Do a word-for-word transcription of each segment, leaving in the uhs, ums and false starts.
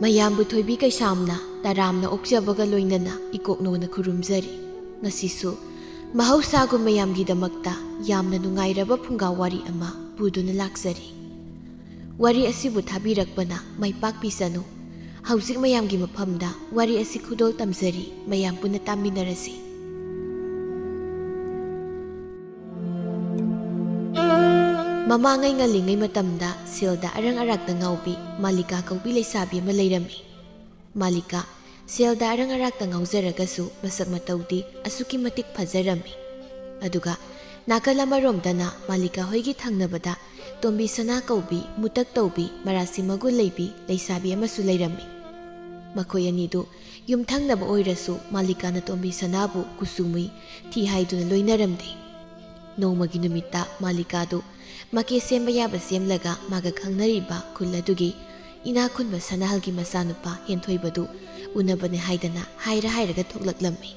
ꯃꯌꯥꯝꯕꯨ ꯊꯣꯏꯕꯤ ꯀꯩꯁꯥꯝꯅ ꯇꯔꯥꯝꯅ ꯑꯣꯛꯆꯕꯒ ꯂꯣꯏꯅꯅ ꯏꯀꯣꯛꯅꯣꯅ ꯈꯨꯔꯨꯝꯖꯔꯤ꯫ ꯉꯁꯤꯁꯨ ꯃꯍꯧꯁꯥꯒꯨꯝ ꯃꯌꯥꯝꯒꯤꯗꯃꯛꯇ ꯌꯥꯝꯅ ꯅꯨꯡꯉꯥꯏꯔꯕ ꯐꯨꯡꯒꯥ ꯋꯥꯔꯤ ꯑꯃ ꯄꯨꯗꯨꯅ ꯂꯥꯛꯆꯔꯤ꯫ ꯋꯥꯔꯤ ꯑꯁꯤꯕꯨ ꯊꯥꯕꯤꯔꯛꯄꯅ ꯃꯥꯏ ꯄꯥꯛꯄꯤꯁꯅꯨ꯫ ꯍꯧꯖꯤꯛ ꯃꯌꯥꯝꯒꯤ ꯃꯐꯝꯗ ꯋꯥꯔꯤ ꯑꯁꯤ ꯈꯨꯗꯣꯜ ꯇꯝꯖꯔꯤ, ꯃꯌꯥꯝ ꯄꯨꯟꯅ ꯇꯥꯃꯤꯟꯅꯔꯁꯤ꯫ ꯃꯃꯥꯡꯉꯩ ꯉꯜꯂꯤꯉꯩ ꯃꯇꯝꯗ ꯁꯦꯜꯗ ꯑꯔꯪ ꯑꯔꯥꯛꯇ ꯉꯥꯎꯕꯤ ꯃꯥꯂꯤꯀꯥ ꯀꯧꯕꯤ ꯂꯩꯁꯥꯕꯤ ꯑꯃ ꯂꯩꯔꯝꯃꯤ꯫ ꯃꯥꯂꯤꯀꯥ ꯁꯦꯜꯗ ꯑꯔꯪ ꯑꯔꯥꯛꯇ ꯉꯥꯎꯖꯔꯒꯁꯨ ꯃꯁꯛ ꯃꯇꯧꯗꯤ ꯑꯁꯨꯛꯀꯤ ꯃꯇꯤꯛ ꯐꯖꯔꯝꯃꯤ꯫ ꯑꯗꯨꯒ ꯅꯥꯀꯜ ꯑꯃꯔꯣꯝꯗꯅ ꯃꯥꯂꯤꯀꯥ ꯍꯣꯏꯒꯤ ꯊꯪꯅꯕꯗ ꯇꯣꯝꯕꯤ ꯁꯅꯥ ꯀꯧꯕꯤ ꯃꯨꯇꯛ ꯇꯧꯕꯤ ꯃꯔꯥꯁꯤ ꯃꯒꯨꯟ ꯂꯩꯕꯤ ꯂꯩꯁꯥꯕꯤ ꯑꯃꯁꯨ ꯂꯩꯔꯝꯃꯤ꯫ ꯃꯈꯣꯏ ꯑꯅꯤꯗꯨ ꯌꯨꯝꯊꯪꯅꯕ ꯑꯣꯏꯔꯁꯨ ꯃꯥꯂꯤꯀꯥꯅ ꯇꯣꯝꯕꯤ ꯁꯅꯥꯕꯨ ꯀꯨꯆꯨ ꯃꯨꯏ ꯊꯤ ꯍꯥꯏꯗꯨꯅ ꯂꯣꯏꯅꯔꯝꯗꯦ꯫ ꯅꯣꯡꯃꯒꯤ ꯅꯨꯃꯤꯠꯇ ꯃꯥꯂꯤꯀꯥꯗꯨ ꯃꯀꯦ ꯁꯦꯝꯕ ꯌꯥꯕ ꯁꯦꯝꯂꯒ ꯃꯥꯒ ꯈꯪꯅꯔꯤꯕ ꯈꯨꯜ ꯑꯗꯨꯒꯤ ꯏꯅꯥꯛ ꯈꯨꯟꯕ ꯁꯅꯥꯍꯜꯒꯤ ꯃꯆꯥꯅꯨꯄꯥ ꯍꯦꯟꯊꯣꯏꯕꯗꯨ ꯎꯅꯕꯅꯦ ꯍꯥꯏꯗꯅ ꯍꯥꯏꯔ ꯍꯥꯏꯔꯒ ꯊꯣꯛꯂꯛꯂꯝꯃꯤ꯫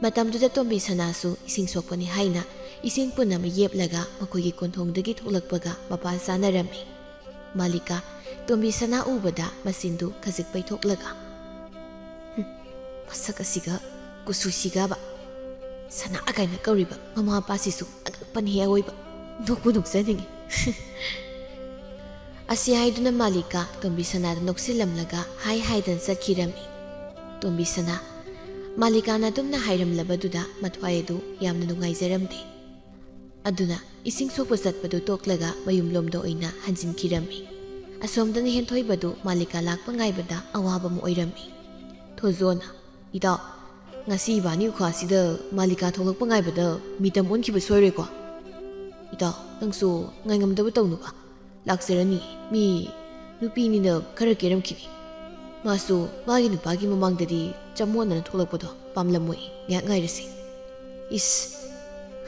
ꯃꯇꯝꯗꯨꯗ ꯇꯣꯝꯕꯤ ꯁꯅꯥꯁꯨ ꯏꯁꯤꯡ ꯁꯣꯛꯄꯅꯤ ꯍꯥꯏꯅ ꯏꯁꯤꯡ ꯄꯨꯟꯅ ꯑꯃ ꯌꯦꯞꯂꯒ ꯃꯈꯣꯏꯒꯤ ꯀꯣꯟꯊꯣꯡꯗꯒꯤ ꯊꯣꯛꯂꯛꯄꯒ ꯃꯄꯥ ꯆꯥꯅꯔꯝꯃꯤ꯫ ꯃꯥꯂꯤꯀꯥ ꯇꯣꯝꯕꯤ ꯁꯅꯥ ꯎꯕꯗ ꯃꯆꯤꯟꯗꯨ ꯈꯖꯤꯛ ꯄꯩꯊꯣꯛꯂꯒ, "ꯍꯨꯝ, ꯃꯁꯛ ꯑꯁꯤꯒ ꯀꯨꯆꯨꯁꯤꯒꯕ, ꯁꯅꯥ ꯀꯥꯏꯅ ꯀꯧꯔꯤꯕ ꯃꯃꯥ ꯃꯄꯥꯁꯤꯁꯨ ꯑꯉꯛꯄꯅꯤ ꯑꯋꯣꯏꯕ꯫ ꯅꯣꯛꯄꯨ ꯅꯣꯛꯆꯅꯤꯡꯉꯤ꯫" ꯑꯁꯤ ꯍꯥꯏꯗꯨꯅ ꯃꯥꯂꯤꯀꯥ ꯇꯣꯝꯕꯤ ꯁꯅꯥꯗ ꯅꯣꯛꯁꯤꯜꯂꯝꯂꯒ ꯍꯥꯏ ꯍꯥꯏꯗꯅ ꯆꯠꯈꯤꯔꯝꯃꯤ꯫ ꯇꯣꯝꯕꯤ ꯁꯅꯥ ꯃꯥꯂꯤꯀꯥꯅ ꯑꯗꯨꯝꯅ ꯍꯥꯏꯔꯝꯂꯕꯗꯨꯗ ꯃꯊ꯭ꯋꯥꯏ ꯑꯗꯨ ꯌꯥꯝꯅ ꯅꯨꯡꯉꯥꯏꯖꯔꯝꯗꯦ꯫ ꯑꯗꯨꯅ ꯏꯁꯤꯡ ꯁꯣꯛꯄ ꯆꯠꯄꯗꯨ ꯇꯣꯛꯂꯒ ꯃꯌꯨꯝꯂꯣꯝꯗ ꯑꯣꯏꯅ ꯍꯟꯖꯤꯟꯈꯤꯔꯝꯃꯤ꯫ ꯑꯁꯣꯝꯗꯅ ꯍꯦꯟꯊꯣꯏꯕꯗꯨ ꯃꯥꯂꯤꯀꯥ ꯂꯥꯛꯄ ꯉꯥꯏꯕꯗ ꯑꯋꯥꯕ ꯑꯃ ꯑꯣꯏꯔꯝꯃꯤ꯫ ꯊꯣꯏꯖꯣꯅ, "ꯏꯇꯥꯎ, ꯉꯁꯤ ꯏꯕꯥꯅꯤ ꯎꯈꯥꯁꯤꯗ ꯃꯥꯂꯤꯀꯥ ꯊꯣꯛꯂꯛꯄ ꯉꯥꯏꯕꯗ ꯃꯤꯇꯝ ꯑꯣꯟꯈꯤꯕ ꯁꯣꯏꯔꯣꯏꯀꯣ? ꯏꯇꯥꯎ, ꯅꯪꯁꯨ ꯉꯥꯏꯉꯝꯗꯕ ꯇꯧꯅꯨꯕ꯫ ꯂꯥꯛꯆꯔꯅꯤ꯫ ꯃꯤ ꯅꯨꯄꯤꯅꯤꯅ ꯈꯔ ꯀꯦꯔꯝꯈꯤꯅꯤ꯫ ꯃꯥꯁꯨ ꯃꯥꯒꯤ ꯅꯨꯄꯥꯒꯤ ꯃꯃꯥꯡꯗꯗꯤ ꯆꯃꯣꯠꯅꯅ ꯊꯣꯛꯂꯛꯄꯗꯣ ꯄꯥꯝꯂꯝꯃꯣꯏ꯫ ꯉꯥꯏꯍꯥꯛ ꯉꯥꯏꯔꯁꯤ꯫" "ꯏꯁ,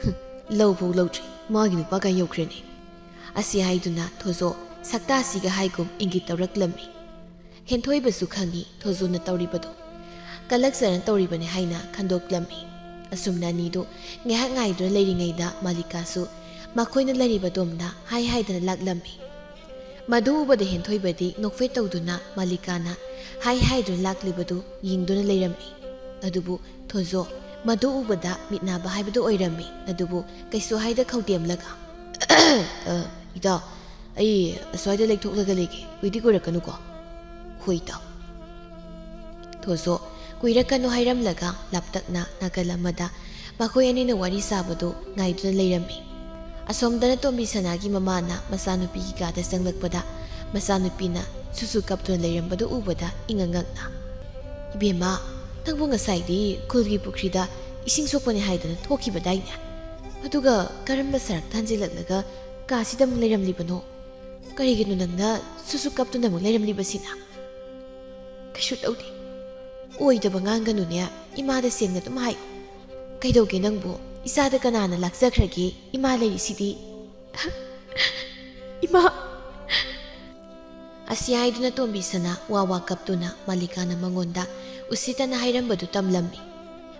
ꯍꯨꯝ, ꯂꯧ ꯐꯥꯎ ꯂꯧꯗ꯭ꯔꯤ, ꯃꯥꯒꯤ ꯅꯨꯄꯥ ꯀꯥꯏ ꯌꯧꯈ꯭ꯔꯦꯅꯦ?" ꯑꯁꯤ ꯍꯥꯏꯗꯨꯅ ꯊꯣꯏꯖꯣ ꯁꯛꯇꯥꯁꯤꯒ ꯍꯥꯏꯒꯨꯝ ꯏꯪꯒꯤꯠ ꯇꯧꯔꯛꯂꯝꯃꯤ꯫ ꯍꯦꯟꯊꯣꯏꯕꯁꯨ ꯈꯪꯏ ꯊꯣꯏꯖꯣꯅ ꯇꯧꯔꯤꯕꯗꯨ ꯀꯂꯛꯆꯅ ꯇꯧꯔꯤꯕꯅꯤ ꯍꯥꯏꯅ ꯈꯟꯗꯣꯛꯂꯝꯃꯤ꯫ ꯑꯁꯨꯝꯅ ꯑꯅꯤꯗꯨ ꯉꯥꯏꯍꯥꯛ ꯉꯥꯏꯗꯨꯅ ꯂꯩꯔꯤꯉꯩꯗ ꯃꯥꯂꯤꯀꯥꯁꯨ ꯃꯈꯣꯏꯅ ꯂꯩꯔꯤꯕ ꯑꯗꯣꯝꯗ ꯍꯥꯏ ꯍꯥꯏꯗꯅ ꯂꯥꯛꯂꯝꯃꯤ꯫ ꯃꯗꯨ ꯎꯕꯗ ꯍꯦꯟꯊꯣꯏꯕꯗꯤ ꯅꯣꯛꯐꯦꯠ ꯇꯧꯗꯨꯅ ꯃꯥꯂꯤꯀꯥꯅ ꯍꯥꯏ ꯍꯥꯏꯗꯨꯅ ꯂꯥꯛꯂꯤꯕꯗꯨ ꯌꯦꯡꯗꯨꯅ ꯂꯩꯔꯝꯃꯤ꯫ ꯑꯗꯨꯕꯨ ꯊꯣꯖꯣ ꯃꯗꯨ ꯎꯕꯗ ꯃꯤꯠ ꯅꯥꯕ ꯍꯥꯏꯕꯗꯨ ꯑꯣꯏꯔꯝꯃꯤ꯫ ꯑꯗꯨꯕꯨ ꯀꯩꯁꯨ ꯍꯥꯏꯗ ꯈꯧꯗꯦꯝꯂꯒ, "ꯑ, ꯏꯇꯥꯎ, ꯑꯩ ꯑꯁ꯭ꯋꯥꯏꯗ ꯂꯩꯊꯣꯛꯂꯒ ꯂꯩꯒꯦ, ꯀꯨꯏꯗꯤ ꯀꯨꯏꯔꯛꯀꯅꯨꯀꯣ꯫" "ꯍꯣꯏ ꯏꯇꯥꯎ꯫" ꯊꯣꯖꯣ ꯀꯨꯏꯔꯛꯀꯅꯨ ꯍꯥꯏꯔꯝꯂꯒ ꯂꯥꯞꯇꯛꯅ ꯅꯥꯀꯜ ꯑꯃꯗ ꯃꯈꯣꯏ ꯑꯅꯤꯅ ꯋꯥꯔꯤ ꯁꯥꯕꯗꯨ ꯉꯥꯏꯗꯨꯅ ꯂꯩꯔꯝꯃꯤ꯫ ꯑꯁꯣꯝꯗꯅ ꯇꯣꯝꯕꯤ ꯁꯅꯥꯒꯤ ꯃꯃꯥꯅ ꯃꯆꯥꯅꯨꯄꯤꯒꯤ ꯀꯥꯗ ꯆꯪꯂꯛꯄꯗ ꯃꯆꯥꯅꯨꯄꯤꯅ ꯁꯨꯁꯨ ꯀꯞꯇꯨꯅ ꯂꯩꯔꯝꯕꯗꯨ ꯎꯕꯗ ꯏꯉꯛ ꯉꯛꯅ, "ꯏꯕꯦꯝꯃ, ꯅꯪꯕꯨ ꯉꯁꯥꯏꯗꯤ ꯈꯨꯜꯒꯤ ꯄꯨꯈ꯭ꯔꯤꯗ ꯏꯁꯤꯡ ꯁꯣꯛꯄꯅꯤ ꯍꯥꯏꯗꯅ ꯊꯣꯛꯈꯤꯕꯗꯥꯏꯅꯦ? ꯑꯗꯨꯒ ꯀꯔꯝꯕ ꯁꯔꯛꯇ ꯍꯟꯖꯤꯜꯂꯛꯂꯒ ꯀꯥꯁꯤꯗ ꯑꯃꯨꯛ ꯂꯩꯔꯝꯂꯤꯕꯅꯣ? ꯀꯔꯤꯒꯤꯅꯣ ꯅꯪꯅ ꯁꯨꯁꯨ ꯀꯞꯇꯨꯅ ꯑꯃꯨꯛ ꯂꯩꯔꯝꯂꯤꯕꯁꯤꯅ?" "ꯀꯩꯁꯨ ꯇꯧꯗꯦ꯫ ꯑꯣꯏꯗꯕ ꯉꯥꯡꯒꯅꯨꯅꯦ꯫ ꯏꯃꯥꯗ ꯁꯦꯡꯅ ꯑꯗꯨꯝ ꯍꯥꯏꯌꯨ꯫ ꯀꯩꯗꯧꯒꯦ ꯅꯪꯕꯨ? ꯏꯆꯥꯗ ꯀꯅꯥꯅ ꯂꯥꯛꯆꯈ꯭ꯔꯒꯦ? ꯏꯃꯥ ꯂꯩꯔꯤꯁꯤꯗꯤ꯫" "ꯏꯃꯥ!" ꯑꯁꯤ ꯍꯥꯏꯗꯨꯅ ꯇꯣꯝꯕꯤ ꯁꯅꯥ ꯋꯥ ꯋꯥ ꯀꯞꯇꯨꯅ ꯃꯥꯂꯤꯀꯥꯅ ꯃꯉꯣꯟꯗ ꯎꯁꯤꯠꯇꯅ ꯍꯥꯏꯔꯝꯕꯗꯨ ꯇꯝꯂꯝꯃꯤ꯫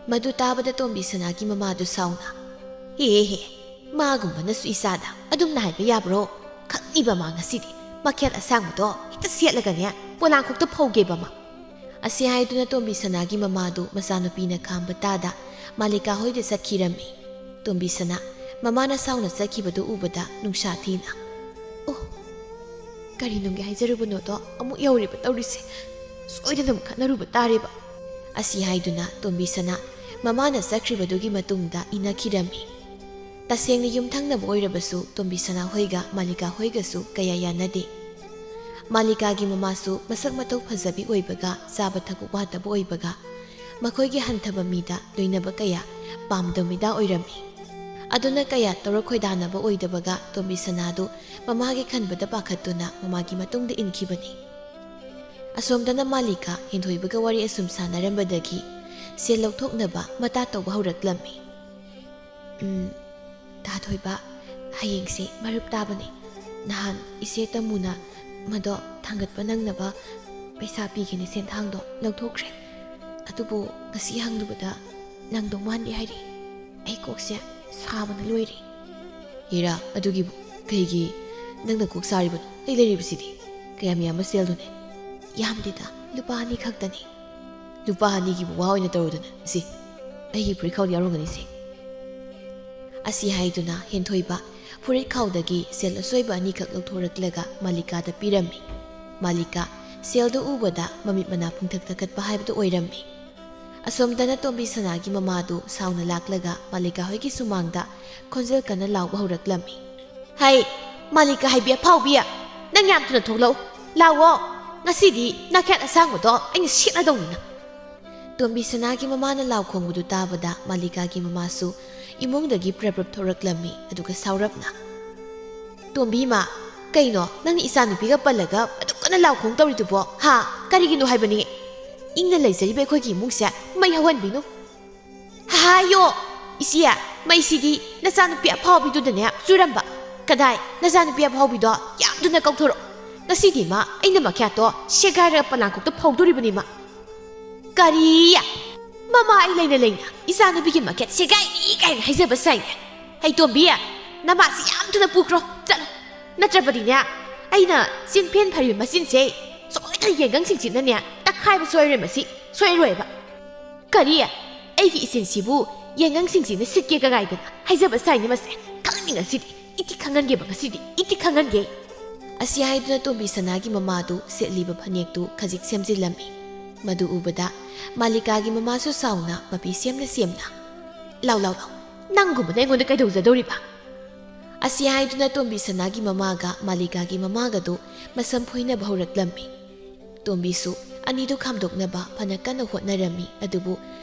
ꯃꯗꯨ ꯇꯥꯕꯗ ꯇꯣꯝꯕꯤ ꯁꯅꯥꯒꯤ ꯃꯃꯥꯗꯨ ꯁꯥꯎꯅ, "ꯍꯦ ꯍꯦ, ꯃꯥꯒꯨꯝꯕꯅꯁꯨ ꯏꯆꯥꯗ ꯑꯗꯨꯝꯅ ꯍꯥꯏꯕ ꯌꯥꯕ꯭ꯔꯣ? ꯈꯪꯅꯤꯕ ꯃꯥ ꯉꯁꯤꯗꯤ꯫ ꯃꯈꯦꯠ ꯑꯁꯥꯡꯕꯗꯣ ꯍꯦꯛꯇ ꯁꯦꯠꯂꯒꯅꯦ, ꯄꯣꯂꯥꯡꯈꯣꯛꯇ ꯐꯧꯒꯦꯕ ꯃꯥ꯫" ꯑꯁꯤ ꯍꯥꯏꯗꯨꯅ ꯇꯣꯝꯕꯤ ꯁꯅꯥꯒꯤ ꯃꯃꯥꯗꯨ ꯃꯆꯥꯅꯨꯄꯤꯅ ꯈꯥꯝꯕ ꯇꯥꯗ ꯃꯥꯂꯤꯀꯥ ꯍꯣꯏꯗ ꯆꯠꯈꯤꯔꯝꯃꯤ꯫ ꯇꯣꯝꯕꯤ ꯁꯅꯥ ꯃꯃꯥꯅ ꯁꯥꯎꯅ ꯆꯠꯈꯤꯕꯗꯨ ꯎꯕꯗ ꯅꯨꯡꯁꯥ ꯊꯤꯅ, "ꯑꯣ, ꯀꯔꯤ ꯅꯨꯡꯒꯤ ꯍꯥꯏꯖꯔꯨꯕꯅꯣꯗꯣ ꯑꯃꯨꯛ ꯌꯧꯔꯦꯕ ꯇꯧꯔꯤꯁꯦ꯫ ꯁꯣꯏꯗꯅ ꯑꯃꯨꯛ ꯈꯠꯅꯔꯨꯕ ꯇꯥꯔꯦꯕ꯫" ꯑꯁꯤ ꯍꯥꯏꯗꯨꯅ ꯇꯣꯝꯕꯤ ꯁꯅꯥ ꯃꯃꯥꯅ ꯆꯠꯈ꯭ꯔꯤꯕꯗꯨꯒꯤ ꯃꯇꯨꯡꯗ ꯏꯟꯅꯈꯤꯔꯝꯃꯤ꯫ ꯇꯁꯦꯡꯅ ꯌꯨꯝꯊꯪꯅꯕ ꯑꯣꯏꯔꯕꯁꯨ ꯇꯣꯝꯕꯤ ꯁꯅꯥ ꯍꯣꯏꯒ ꯃꯥꯂꯤꯀꯥ ꯍꯣꯏꯒꯁꯨ ꯀꯌꯥ ꯌꯥꯅꯗꯦ꯫ ꯃꯥꯂꯤꯀꯥꯒꯤ ꯃꯃꯥꯁꯨ ꯃꯁꯛ ꯃꯇꯧ ꯐꯖꯕꯤ ꯑꯣꯏꯕꯒ ꯆꯥꯕ ꯊꯛꯄ ꯋꯥꯠꯇꯕ ꯑꯣꯏꯕꯒ ꯃꯈꯣꯏꯒꯤ ꯍꯟꯊꯕ ꯃꯤꯗ ꯂꯣꯏꯅꯕ ꯀꯌꯥ ꯄꯥꯝꯗꯕ ꯃꯤꯗꯥ ꯑꯣꯏꯔꯝꯃꯤ꯫ ꯑꯗꯨꯅ ꯀꯌꯥ ꯇꯧꯔꯛ ꯈꯣꯏꯗꯥꯅꯕ ꯑꯣꯏꯗꯕꯒ ꯇꯣꯝꯕꯤ ꯁꯅꯥꯗꯨ ꯃꯃꯥꯒꯤ ꯈꯟꯕꯗ ꯄꯥꯈꯠꯇꯨꯅ ꯃꯃꯥꯒꯤ ꯃꯇꯨꯡꯗ ꯏꯟꯈꯤꯕꯅꯤ꯫ ꯑꯁꯣꯝꯗꯅ ꯃꯥꯂꯤꯀꯥ ꯍꯦꯟꯊꯣꯏꯕꯒ ꯋꯥꯔꯤ ꯑꯁꯨꯝ ꯁꯥꯟꯅꯔꯝꯕꯗꯒꯤ ꯁꯦꯜ ꯂꯧꯊꯣꯛꯅꯕ ꯃꯇꯥ ꯇꯧꯕ ꯍꯧꯔꯛꯂꯝꯃꯤ꯫ "ꯎꯝ, ꯇꯥ ꯊꯣꯏꯕ, ꯍꯌꯦꯡꯁꯦ ꯃꯔꯨꯞ ꯇꯥꯕꯅꯦ꯫ ꯅꯍꯥꯟ ꯏꯆꯦ ꯇꯃꯨꯅ ꯃꯗꯣ ꯊꯥꯡꯒꯠꯄ ꯅꯪꯅꯕ ꯄꯩꯁꯥ ꯄꯤꯒꯦꯅ ꯁꯦꯟꯊꯥꯡꯗꯣ ꯂꯧꯊꯣꯛꯈ꯭ꯔꯦ꯫ ꯑꯗꯨꯕꯨ ꯉꯁꯤ ꯍꯪꯂꯨꯕꯗ ꯅꯪꯗꯧ ꯃꯥꯟꯗꯦ ꯍꯥꯏꯔꯤ꯫ ꯑꯩ ꯀꯣꯛꯁꯦ ꯁꯥꯕꯅ ꯂꯣꯏꯔꯦ꯫" "ꯏꯔꯥ, ꯑꯗꯨꯒꯤꯕꯨ ꯀꯩꯒꯤ ꯅꯪꯅ ꯀꯣꯛ ꯁꯥꯔꯤꯕꯅꯣ? ꯑꯩ ꯂꯩꯔꯤꯕꯁꯤꯗꯤ ꯀꯌꯥꯝ ꯌꯥꯝꯕ ꯁꯦꯜꯗꯨꯅꯦ? ꯌꯥꯝꯗꯦꯗ, ꯂꯨꯄꯥ ꯑꯅꯤ ꯈꯛꯇꯅꯤ꯫ ꯂꯨꯄꯥ ꯑꯅꯤꯒꯤꯕꯨ ꯋꯥ ꯑꯣꯏꯅ ꯇꯧꯔꯨꯗꯅ, ꯁꯤ ꯑꯩꯒꯤ ꯐꯨꯔꯤꯠꯈꯥꯎꯗ ꯌꯥꯎꯔꯝꯒꯅꯤꯁꯦ꯫ ꯑꯁꯤ ꯍꯥꯏꯗꯨꯅ ꯍꯦꯟꯊꯣꯏꯕ ꯐꯨꯔꯤꯠꯈꯥꯎꯗꯒꯤ ꯁꯦꯜ ꯑꯁꯣꯏꯕ ꯑꯅꯤꯈꯛ ꯂꯧꯊꯣꯔꯛꯂꯒ ꯃꯥꯂꯤꯀꯥꯗ ꯄꯤꯔꯝꯃꯤ꯫ ꯃꯥꯂꯤꯀꯥ ꯁꯦꯜꯗꯨ ꯎꯕꯗ ꯃꯃꯤꯠ ꯃꯅꯥ ꯄꯨꯡꯊꯛ ꯊꯛꯀꯠꯄ ꯍꯥꯏꯕꯗꯨ ꯑꯣꯏꯔꯝꯃꯤ꯫ ꯑꯁꯣꯝꯗꯅ ꯇꯣꯝꯕꯤ ꯁꯅꯥꯒꯤ ꯃꯃꯥꯗꯨ ꯁꯥꯎꯅ ꯂꯥꯛꯂꯒ ꯃꯥꯂꯤꯀꯥ ꯍꯣꯏꯒꯤ ꯁꯨꯃꯥꯡꯗ ꯈꯣꯟꯖꯦꯜ ꯀꯟꯅ ꯂꯥꯎꯕ ꯍꯧꯔꯛꯂꯝꯃꯤ꯫ "ꯍꯩ, ꯃꯥꯂꯤꯀꯥ ꯍꯥꯏꯕꯤ ꯑꯐꯥꯎꯕꯤ, ꯅꯪ ꯌꯥꯝ ꯊꯨꯅ ꯊꯣꯛꯂꯛꯎ꯫ ꯂꯥꯛꯑꯣ, ꯉꯁꯤꯗꯤ ꯅꯥꯈꯦꯠ ꯑꯁꯥꯡꯕꯗꯣ ꯑꯩꯅ ꯁꯦꯠꯂꯗꯧꯅꯤ ꯅꯪ!" ꯇꯣꯝꯕꯤ ꯁꯅꯥꯒꯤ ꯃꯃꯥꯅ ꯂꯥꯎ ꯈꯣꯡꯕꯗꯨ ꯇꯥꯕꯗ ꯃꯥꯂꯤꯀꯥꯒꯤ ꯃꯃꯥꯁꯨ ꯏꯃꯨꯡꯗꯒꯤ ꯄ꯭ꯔꯞ ꯄ꯭ꯔꯞ ꯊꯣꯔꯛꯂꯝꯃꯤ, ꯑꯗꯨꯒ ꯁꯥꯎꯔꯞꯅ, "ꯇꯣꯝꯕꯤ ꯏꯃꯥ, ꯀꯩꯅꯣ ꯅꯪꯅ ꯏꯆꯥꯅꯨꯄꯤꯒ ꯄꯜꯂꯒ ꯑꯗꯨꯛ ꯀꯟꯅ ꯂꯥꯎ ꯈꯣꯡ ꯇꯧꯔꯤꯗꯨꯕꯣ? ꯍꯥ? ꯀꯔꯤꯒꯤꯅꯣ ꯍꯥꯏꯕꯅꯤ? ꯏꯪꯅ ꯂꯩꯖꯔꯤꯕ ꯑꯩꯈꯣꯏꯒꯤ ꯏꯃꯨꯡꯁꯦ ꯃꯩ ꯍꯧꯍꯟꯕꯤꯅꯨ!" "ꯍꯥꯏꯌꯣ, ꯏꯆꯦ, ꯃꯩꯁꯤꯗꯤ ꯅꯆꯥꯅꯨꯄꯤ ꯑꯐꯥꯎꯕꯤꯗꯨꯗꯅꯦ ꯆꯨꯔꯝꯕ꯫ ꯀꯗꯥꯏ, ꯅꯆꯥꯅꯨꯄꯤ ꯑꯐꯥꯎꯕꯤꯗꯣ ꯌꯥꯝꯗꯨꯅ ꯀꯧꯊꯣꯔꯛꯑꯣ꯫ ꯉꯁꯤꯗꯤ ꯃꯥ ꯑꯩꯅ ꯃꯈ꯭ꯌꯥꯠꯇꯣ ꯁꯦꯒꯥꯏꯔꯒ ꯄꯂꯥꯡꯀꯣꯛꯇ ꯐꯧꯗꯣꯔꯤꯕꯅꯤ ꯃꯥ!" "ꯀꯔꯤ? ꯃꯃꯥ ꯑꯩ ꯂꯩꯅ ꯂꯩꯅ ꯏꯆꯥꯅꯨꯄꯤꯒꯤ ꯃꯈꯦꯠ ꯁꯦꯒꯥꯏꯔꯤ ꯀꯥꯏꯅ ꯍꯥꯏꯖꯕ ꯁꯥꯏꯅꯦ? ꯍꯩ ꯇꯣꯝꯕꯤ, ꯅꯃꯥꯁꯤ ꯌꯥꯝ ꯊꯨꯅ ꯄꯨꯈ꯭ꯔꯣ, ꯆꯠꯂꯣ꯫ ꯅꯠꯇ꯭ꯔꯕꯗꯤꯅꯦ, ꯑꯩꯅ ꯆꯤꯟꯐꯦꯟ ꯐꯩꯔꯣꯏ ꯃꯆꯤꯟꯁꯦ ꯁꯣꯏꯗꯅ ꯌꯦꯡꯒꯪ ꯁꯤꯡꯁꯤꯅꯅꯦ ꯇꯛꯈꯥꯏꯕ ꯁꯣꯏꯔꯣꯏ ꯃꯁꯤ, ꯁꯣꯏꯔꯣꯏꯕ꯫ ꯀꯔꯤ? ꯑꯩꯒꯤ ꯏꯆꯤꯟꯁꯤꯕꯨ ꯌꯦꯡꯒꯪ ꯁꯤꯡꯁꯤꯅ ꯁꯤꯠꯀꯦ ꯀꯒꯥꯏꯗꯅ ꯍꯥꯏꯖꯕ ꯁꯥꯏꯅꯦ ꯃꯁꯦ? ꯈꯪꯅꯤ ꯉꯁꯤꯗꯤ, ꯏꯇꯤ ꯈꯪꯍꯟꯒꯦꯕ ꯉꯁꯤꯗꯤ, ꯏꯇꯤ ꯈꯪꯍꯟꯒꯦ!" ꯑꯁꯤ ꯍꯥꯏꯗꯨꯅ ꯇꯣꯝꯕꯤ ꯁꯅꯥꯒꯤ ꯃꯃꯥꯗꯨ ꯁꯦꯠꯂꯤꯕ ꯐꯅꯦꯛꯇꯨ ꯈꯖꯤꯛ ꯁꯦꯝꯖꯤꯜꯂꯝꯃꯤ꯫ ꯃꯗꯨ ꯎꯕꯗ ꯃꯥꯂꯤꯀꯥꯒꯤ ꯃꯃꯥꯁꯨ ꯁꯥꯎꯅ ꯃꯄꯤ ꯁꯦꯝꯅ ꯁꯦꯝꯅ, "ꯂꯥꯎ, ꯂꯥꯎ, ꯂꯥꯎ, ꯅꯪꯒꯨꯝꯕꯅ ꯑꯩꯉꯣꯟꯗ ꯀꯩꯗꯧꯖꯗꯧꯔꯤꯕ?" ꯑꯁꯤ ꯍꯥꯏꯗꯨꯅ ꯇꯣꯝꯕꯤ ꯁꯅꯥꯒꯤ ꯃꯃꯥꯒ ꯃꯥꯂꯤꯀꯥꯒꯤ ꯃꯃꯥꯒꯗꯨ ꯃꯁꯝ ꯐꯣꯏꯅꯕ ꯍꯧꯔꯛꯂꯝꯃꯤ꯫ ꯇꯣꯝꯕꯤꯁꯨ ꯑꯅꯤꯗꯨ ꯈꯥꯝꯗꯣꯛꯅꯕ ꯐꯅ ꯀꯟꯅ ꯍꯣꯠꯅꯔꯝꯃꯤ, ꯑꯗꯨꯕꯨ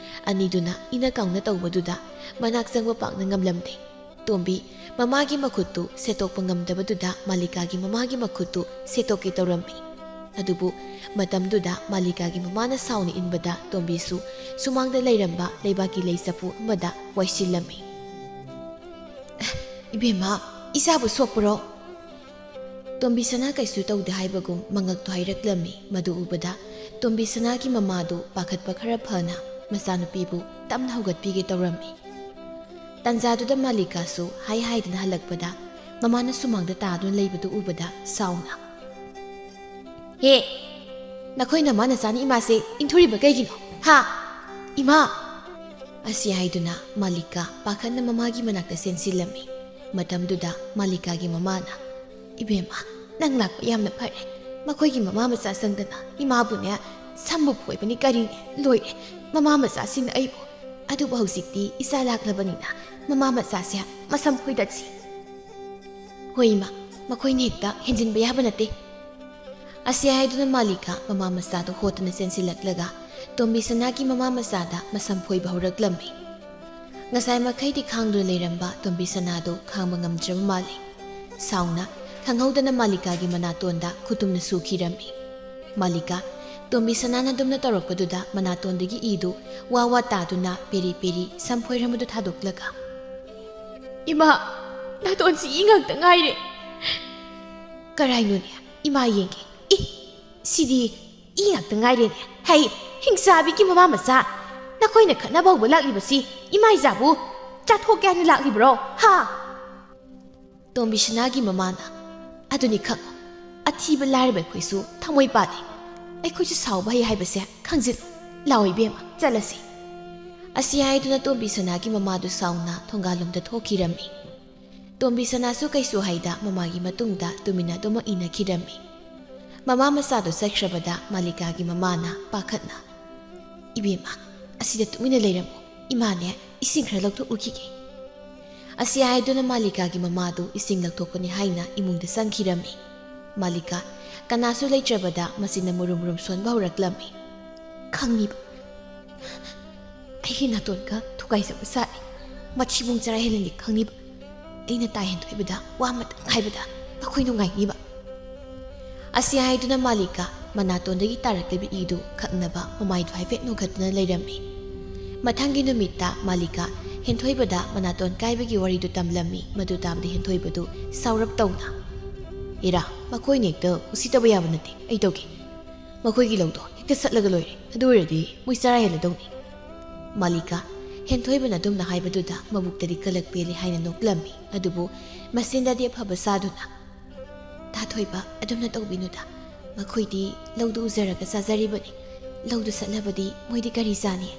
ꯑꯅꯤꯗꯨꯅ ꯏꯅ ꯀꯥꯎꯅ ꯇꯧꯕꯗꯨꯗ ꯃꯅꯥꯛ ꯆꯪꯕ ꯄꯥꯛꯅ ꯉꯝꯂꯝꯗꯦ꯫ ꯇꯣꯝꯕꯤ ꯃꯃꯥꯒꯤ ꯃꯈꯨꯠꯇꯨ ꯁꯦꯠꯇꯣꯛꯄ ꯉꯝꯗꯕꯗꯨꯗ ꯃꯥꯂꯤꯀꯥꯒꯤ ꯃꯃꯥꯒꯤ ꯃꯈꯨꯠꯇꯨ ꯁꯦꯠꯇꯣꯛꯀꯦ ꯇꯧꯔꯝꯃꯤ꯫ ꯑꯗꯨꯕꯨ ꯃꯇꯝꯗꯨꯗ ꯃꯥꯂꯤꯀꯥꯒꯤ ꯃꯃꯥꯅ ꯁꯥꯎꯅ ꯏꯟꯕꯗ ꯇꯣꯝꯕꯤꯁꯨ ꯁꯨꯃꯥꯡꯗ ꯂꯩꯔꯝꯕ ꯂꯩꯕꯥꯛꯀꯤ ꯂꯩ ꯆꯐꯨ ꯑꯃꯗ ꯋꯥꯏꯁꯤꯜꯂꯝꯃꯤ꯫ "ꯏꯕꯦꯝꯃ, ꯏꯆꯥꯕꯨ ꯁꯣꯛꯄ꯭ꯔꯣ?" ꯇꯣꯝꯕꯤ ꯁꯅꯥ ꯀꯩꯁꯨ ꯇꯧꯗꯦ ꯍꯥꯏꯕꯒꯨꯝ ꯃꯉꯛꯇꯨ ꯍꯥꯏꯔꯛꯂꯝꯃꯤ꯫ ꯃꯗꯨ ꯎꯕꯗ ꯇꯣꯝꯕꯤ ꯁꯅꯥꯒꯤ ꯃꯃꯥꯗꯨ ꯄꯥꯈꯠꯄ ꯈꯔ ꯐꯅ ꯃꯆꯥꯅꯨꯄꯤꯕꯨ ꯇꯞꯅ ꯍꯧꯒꯠꯄꯤꯒꯦ ꯇꯧꯔꯝꯃꯤ꯫ ꯇꯥꯟꯖꯥꯗꯨꯗ ꯃꯥꯂꯤꯀꯥꯁꯨ ꯍꯥꯏ ꯍꯥꯏꯗꯅ ꯍꯜꯂꯛꯄꯗ ꯃꯃꯥꯅ ꯁꯨꯃꯥꯡꯗ ꯇꯥꯗꯨꯅ ꯂꯩꯕꯗꯨ ꯎꯕꯗ ꯁꯥꯎꯅ, "ꯍꯦ, ꯅꯈꯣꯏ ꯅꯃꯥ ꯅꯆꯥꯅꯤ ꯏꯃꯥꯁꯦ ꯏꯟꯊꯨꯔꯤꯕ ꯀꯩꯒꯤꯅꯣ? ꯍꯥ? ꯏꯃꯥ!" ꯑꯁꯤ ꯍꯥꯏꯗꯨꯅ ꯃꯥꯂꯤꯀꯥ ꯄꯥꯈꯠꯅ ꯃꯃꯥꯒꯤ ꯃꯅꯥꯛꯇ ꯆꯦꯟꯁꯤꯜꯂꯝꯃꯤ꯫ ꯃꯇꯝꯗꯨꯗ ꯃꯥꯂꯤꯀꯥꯒꯤ ꯃꯃꯥꯅ, "ꯏꯕꯦꯝꯃ, ꯅꯪ ꯂꯥꯛꯄ ꯌꯥꯝꯅ ꯐꯔꯦ꯫ ꯃꯈꯣꯏꯒꯤ ꯃꯃꯥ ꯃꯆꯥ ꯆꯪꯗꯅ ꯏꯃꯥꯕꯨꯅꯦ, ꯁꯝꯕꯨ ꯐꯣꯏꯕꯅꯤ ꯀꯔꯤꯅꯦ, ꯂꯣꯏꯔꯦ꯫ ꯃꯃꯥ ꯃꯆꯥꯁꯤꯡꯅ ꯑꯩꯕꯨ꯫ ꯑꯗꯨꯕꯨ ꯍꯧꯖꯤꯛꯇꯤ ꯏꯆꯥ ꯂꯥꯛꯂꯕꯅꯤꯅ ꯃꯃꯥ ꯃꯆꯥꯁꯦ ꯃꯁꯝ ꯐꯣꯏꯗꯠꯁꯤ꯫" "ꯍꯣꯏ ꯏꯃꯥ, ꯃꯈꯣꯏꯅ ꯍꯦꯛꯇ ꯍꯦꯟꯖꯤꯟꯕ ꯌꯥꯕ ꯅꯠꯇꯦ꯫" ꯑꯁꯤ ꯍꯥꯏꯗꯨꯅ ꯃꯥꯂꯤꯀꯥ ꯃꯃꯥ ꯃꯆꯥꯗꯨ ꯍꯣꯠꯇꯨꯅ ꯆꯦꯟꯁꯤꯜꯂꯛꯂꯒ ꯇꯣꯝꯕꯤ ꯁꯅꯥꯒꯤ ꯃꯃꯥ ꯃꯆꯥꯗ ꯃꯁꯝ ꯐꯣꯏꯕ ꯍꯧꯔꯛꯂꯝꯃꯤ꯫ ꯉꯁꯥꯏ ꯃꯈꯩꯗꯤ ꯈꯥꯡꯗꯨꯅ ꯂꯩꯔꯝꯕ ꯇꯣꯝꯕꯤ ꯁꯅꯥꯗꯨ ꯈꯥꯡꯕ ꯉꯝꯗ꯭ꯔꯕ ꯃꯥꯜꯂꯤ꯫ ꯁꯥꯎꯅ ꯈꯪꯍꯧꯗꯅ ꯃꯥꯂꯤꯀꯥꯒꯤ ꯃꯅꯥꯇꯣꯟꯗ ꯈꯨꯇꯨꯝꯅ ꯁꯨꯈꯤꯔꯝꯃꯤ꯫ ꯃꯥꯂꯤꯀꯥ ꯇꯣꯝꯕꯤ ꯁꯅꯥꯅ ꯑꯗꯨꯝꯅ ꯇꯧꯔꯛꯄꯗꯨꯗ ꯃꯅꯥꯇꯣꯟꯗꯒꯤ ꯏꯗꯨ ꯋꯥ ꯋꯥ ꯇꯥꯗꯨꯅ ꯄꯦꯔꯤ ꯄꯦꯔꯤ ꯁꯝ ꯐꯣꯏꯔꯝꯕꯗꯨ ꯊꯥꯗꯣꯛꯂꯒ, "ꯏꯃꯥ, ꯅꯥꯇꯣꯟꯁꯤ ꯏ ꯉꯥꯛꯇ ꯉꯥꯏꯔꯦ꯫" "ꯀꯔꯥꯏꯅꯣꯅꯦ? ꯏꯃꯥ ꯌꯦꯡꯒꯦ꯫ ꯏ, ꯁꯤꯗꯤ ꯏ ꯉꯥꯛꯇ ꯉꯥꯏꯔꯦꯅꯦ꯫ ꯍꯩ, ꯍꯤꯡꯆꯥꯕꯤꯒꯤ ꯃꯃꯥ ꯃꯆꯥ, ꯅꯈꯣꯏꯅ ꯈꯠꯅꯕ ꯍꯧꯕ ꯂꯥꯛꯂꯤꯕꯁꯤ ꯏꯃꯥ ꯏꯆꯥꯕꯨ ꯆꯥꯊꯣꯛꯀꯦ ꯍꯥꯏꯅ ꯂꯥꯛꯂꯤꯕ꯭ꯔꯣ? ꯍꯥ?" ꯇꯣꯝꯕꯤ ꯁꯅꯥꯒꯤ ꯃꯃꯥꯅ, "ꯑꯗꯨꯅꯤ ꯈꯪꯉꯨ, ꯑꯊꯤꯕ ꯂꯥꯏꯔꯕ ꯑꯩꯈꯣꯏꯁꯨ ꯊꯃꯣꯏ ꯄꯥꯜꯂꯤ꯫ ꯑꯩꯈꯣꯏꯁꯨ ꯁꯥꯎꯕ ꯍꯩ ꯍꯥꯏꯕꯁꯦ ꯈꯪꯖꯤꯜꯂꯨ꯫ ꯂꯥꯛꯑꯣ ꯏꯕꯦꯝꯃ, ꯆꯠꯂꯁꯤ꯫" ꯑꯁꯤ ꯍꯥꯏꯗꯨꯅ ꯇꯣꯝꯕꯤ ꯁꯅꯥꯒꯤ ꯃꯃꯥꯗꯨ ꯁꯥꯎꯅ ꯊꯣꯡꯒꯥꯜꯂꯣꯝꯗ ꯊꯣꯛꯈꯤꯔꯝꯃꯤ꯫ ꯇꯣꯝꯕꯤ ꯁꯅꯥꯁꯨ ꯀꯩꯁꯨ ꯍꯥꯏꯗ ꯃꯃꯥꯒꯤ ꯃꯇꯨꯡꯗ ꯇꯨꯃꯤꯟꯅ ꯑꯗꯨꯃꯛ ꯏꯟꯅꯈꯤꯔꯝꯃꯤ꯫ ꯃꯃꯥ ꯃꯆꯥꯗꯨ ꯆꯠꯈ꯭ꯔꯕꯗ ꯃꯥꯂꯤꯀꯥꯒꯤ ꯃꯃꯥꯅ ꯄꯥꯈꯠꯅ, "ꯏꯕꯦꯝꯃ, ꯑꯁꯤꯗ ꯇꯨꯃꯤꯟꯅ ꯂꯩꯔꯝꯃꯨ꯫ ꯏꯃꯥꯅꯦ, ꯏꯁꯤꯡ ꯈꯔ ꯂꯧꯊꯣꯛꯎꯈꯤꯒꯦ꯫" ꯑꯁꯤ ꯍꯥꯏꯗꯨꯅ ꯃꯥꯂꯤꯀꯥꯒꯤ ꯃꯃꯥꯗꯨ ꯏꯁꯤꯡ ꯂꯧꯊꯣꯛꯄꯅꯤ ꯍꯥꯏꯅ ꯏꯃꯨꯡꯗ ꯆꯪꯈꯤꯔꯝꯃꯤ꯫ ꯃꯥꯂꯤꯀꯥ ꯀꯅꯥꯁꯨ ꯂꯩꯇ꯭ꯔꯕꯗ ꯃꯆꯤꯟꯅ ꯃꯨꯔꯨꯝ ꯃꯨꯔꯨꯝ ꯁꯣꯟꯕ ꯍꯧꯔꯛꯂꯝꯃꯤ꯫ "ꯈꯪꯉꯤꯕ, ꯑꯩꯒꯤ ꯅꯥꯇꯣꯟꯒ ꯊꯨꯒꯥꯏꯖꯕ ꯁꯥꯏ꯫ ꯃꯊꯤꯕꯣꯡ ꯆꯔꯥ ꯍꯦꯜꯍꯟꯒꯦ ꯈꯪꯉꯤꯕ꯫ ꯑꯩꯅ ꯇꯥ ꯍꯦꯟꯊꯣꯏꯕꯗ ꯋꯥ ꯑꯃꯇꯪ ꯍꯥꯏꯕꯗ ꯃꯈꯣꯏ ꯅꯨꯡꯉꯥꯏꯅꯤꯕ꯫" ꯑꯁꯤ ꯍꯥꯏꯗꯨꯅ ꯃꯥꯂꯤꯀꯥ ꯃꯅꯥꯇꯣꯟꯗꯒꯤ ꯇꯥꯔꯛꯂꯤꯕ ꯏꯗꯨ ꯈꯪꯅꯕ ꯃꯃꯥꯏꯗꯨ ꯍꯥꯏꯐꯦꯠ ꯅꯣꯛꯈꯠꯇꯨꯅ ꯂꯩꯔꯝꯃꯤ꯫ ꯃꯊꯪꯒꯤ ꯅꯨꯃꯤꯠꯇ ꯃꯥꯂꯤꯀꯥ ꯍꯦꯟꯊꯣꯏꯕꯗ ꯃꯅꯥꯇꯣꯟ ꯀꯥꯏꯕꯒꯤ ꯋꯥꯔꯤꯗꯨ ꯇꯝꯂꯝꯃꯤ꯫ ꯃꯗꯨ ꯇꯥꯕꯗ ꯍꯦꯟꯊꯣꯏꯕꯗꯨ ꯁꯥꯎꯔꯞ ꯇꯧꯅ, "ꯏꯔꯥ, ꯃꯈꯣꯏꯅ ꯍꯦꯛꯇ ꯎꯁꯤꯠꯇꯕ ꯌꯥꯕ ꯅꯠꯇꯦ꯫ ꯑꯩ ꯇꯧꯒꯦ꯫ ꯃꯈꯣꯏꯒꯤ ꯂꯧꯗꯣ ꯍꯦꯛꯇ ꯁꯠꯂꯒ ꯂꯣꯏꯔꯦ꯫ ꯑꯗꯨ ꯑꯣꯏꯔꯗꯤ ꯃꯣꯏ ꯆꯔꯥ ꯍꯦꯜꯂꯗꯧꯅꯤ꯫" ꯃꯥꯂꯤꯀꯥ ꯍꯦꯟꯊꯣꯏꯕꯅ ꯑꯗꯨꯝꯅ ꯍꯥꯏꯕꯗꯨꯗ ꯃꯕꯨꯛꯇꯗꯤ ꯀꯂꯛ ꯄꯦꯜꯂꯤ ꯍꯥꯏꯅ ꯅꯣꯛꯂꯝꯃꯤ꯫ ꯑꯗꯨꯕꯨ ꯃꯆꯤꯟꯗꯗꯤ ꯑꯐꯕ ꯁꯥꯗꯨꯅ, "ꯇꯥ ꯊꯣꯏꯕ, ꯑꯗꯨꯝꯅ ꯇꯧꯕꯤꯅꯨꯗ꯫ ꯃꯈꯣꯏꯗꯤ ꯂꯧꯗꯨ ꯎꯖꯔꯒ ꯆꯥꯖꯔꯤꯕꯅꯤ꯫ ꯂꯧꯗꯨ ꯆꯠꯂꯕꯗꯤ ꯃꯣꯏꯗꯤ ꯀꯔꯤ ꯆꯥꯅꯤ?"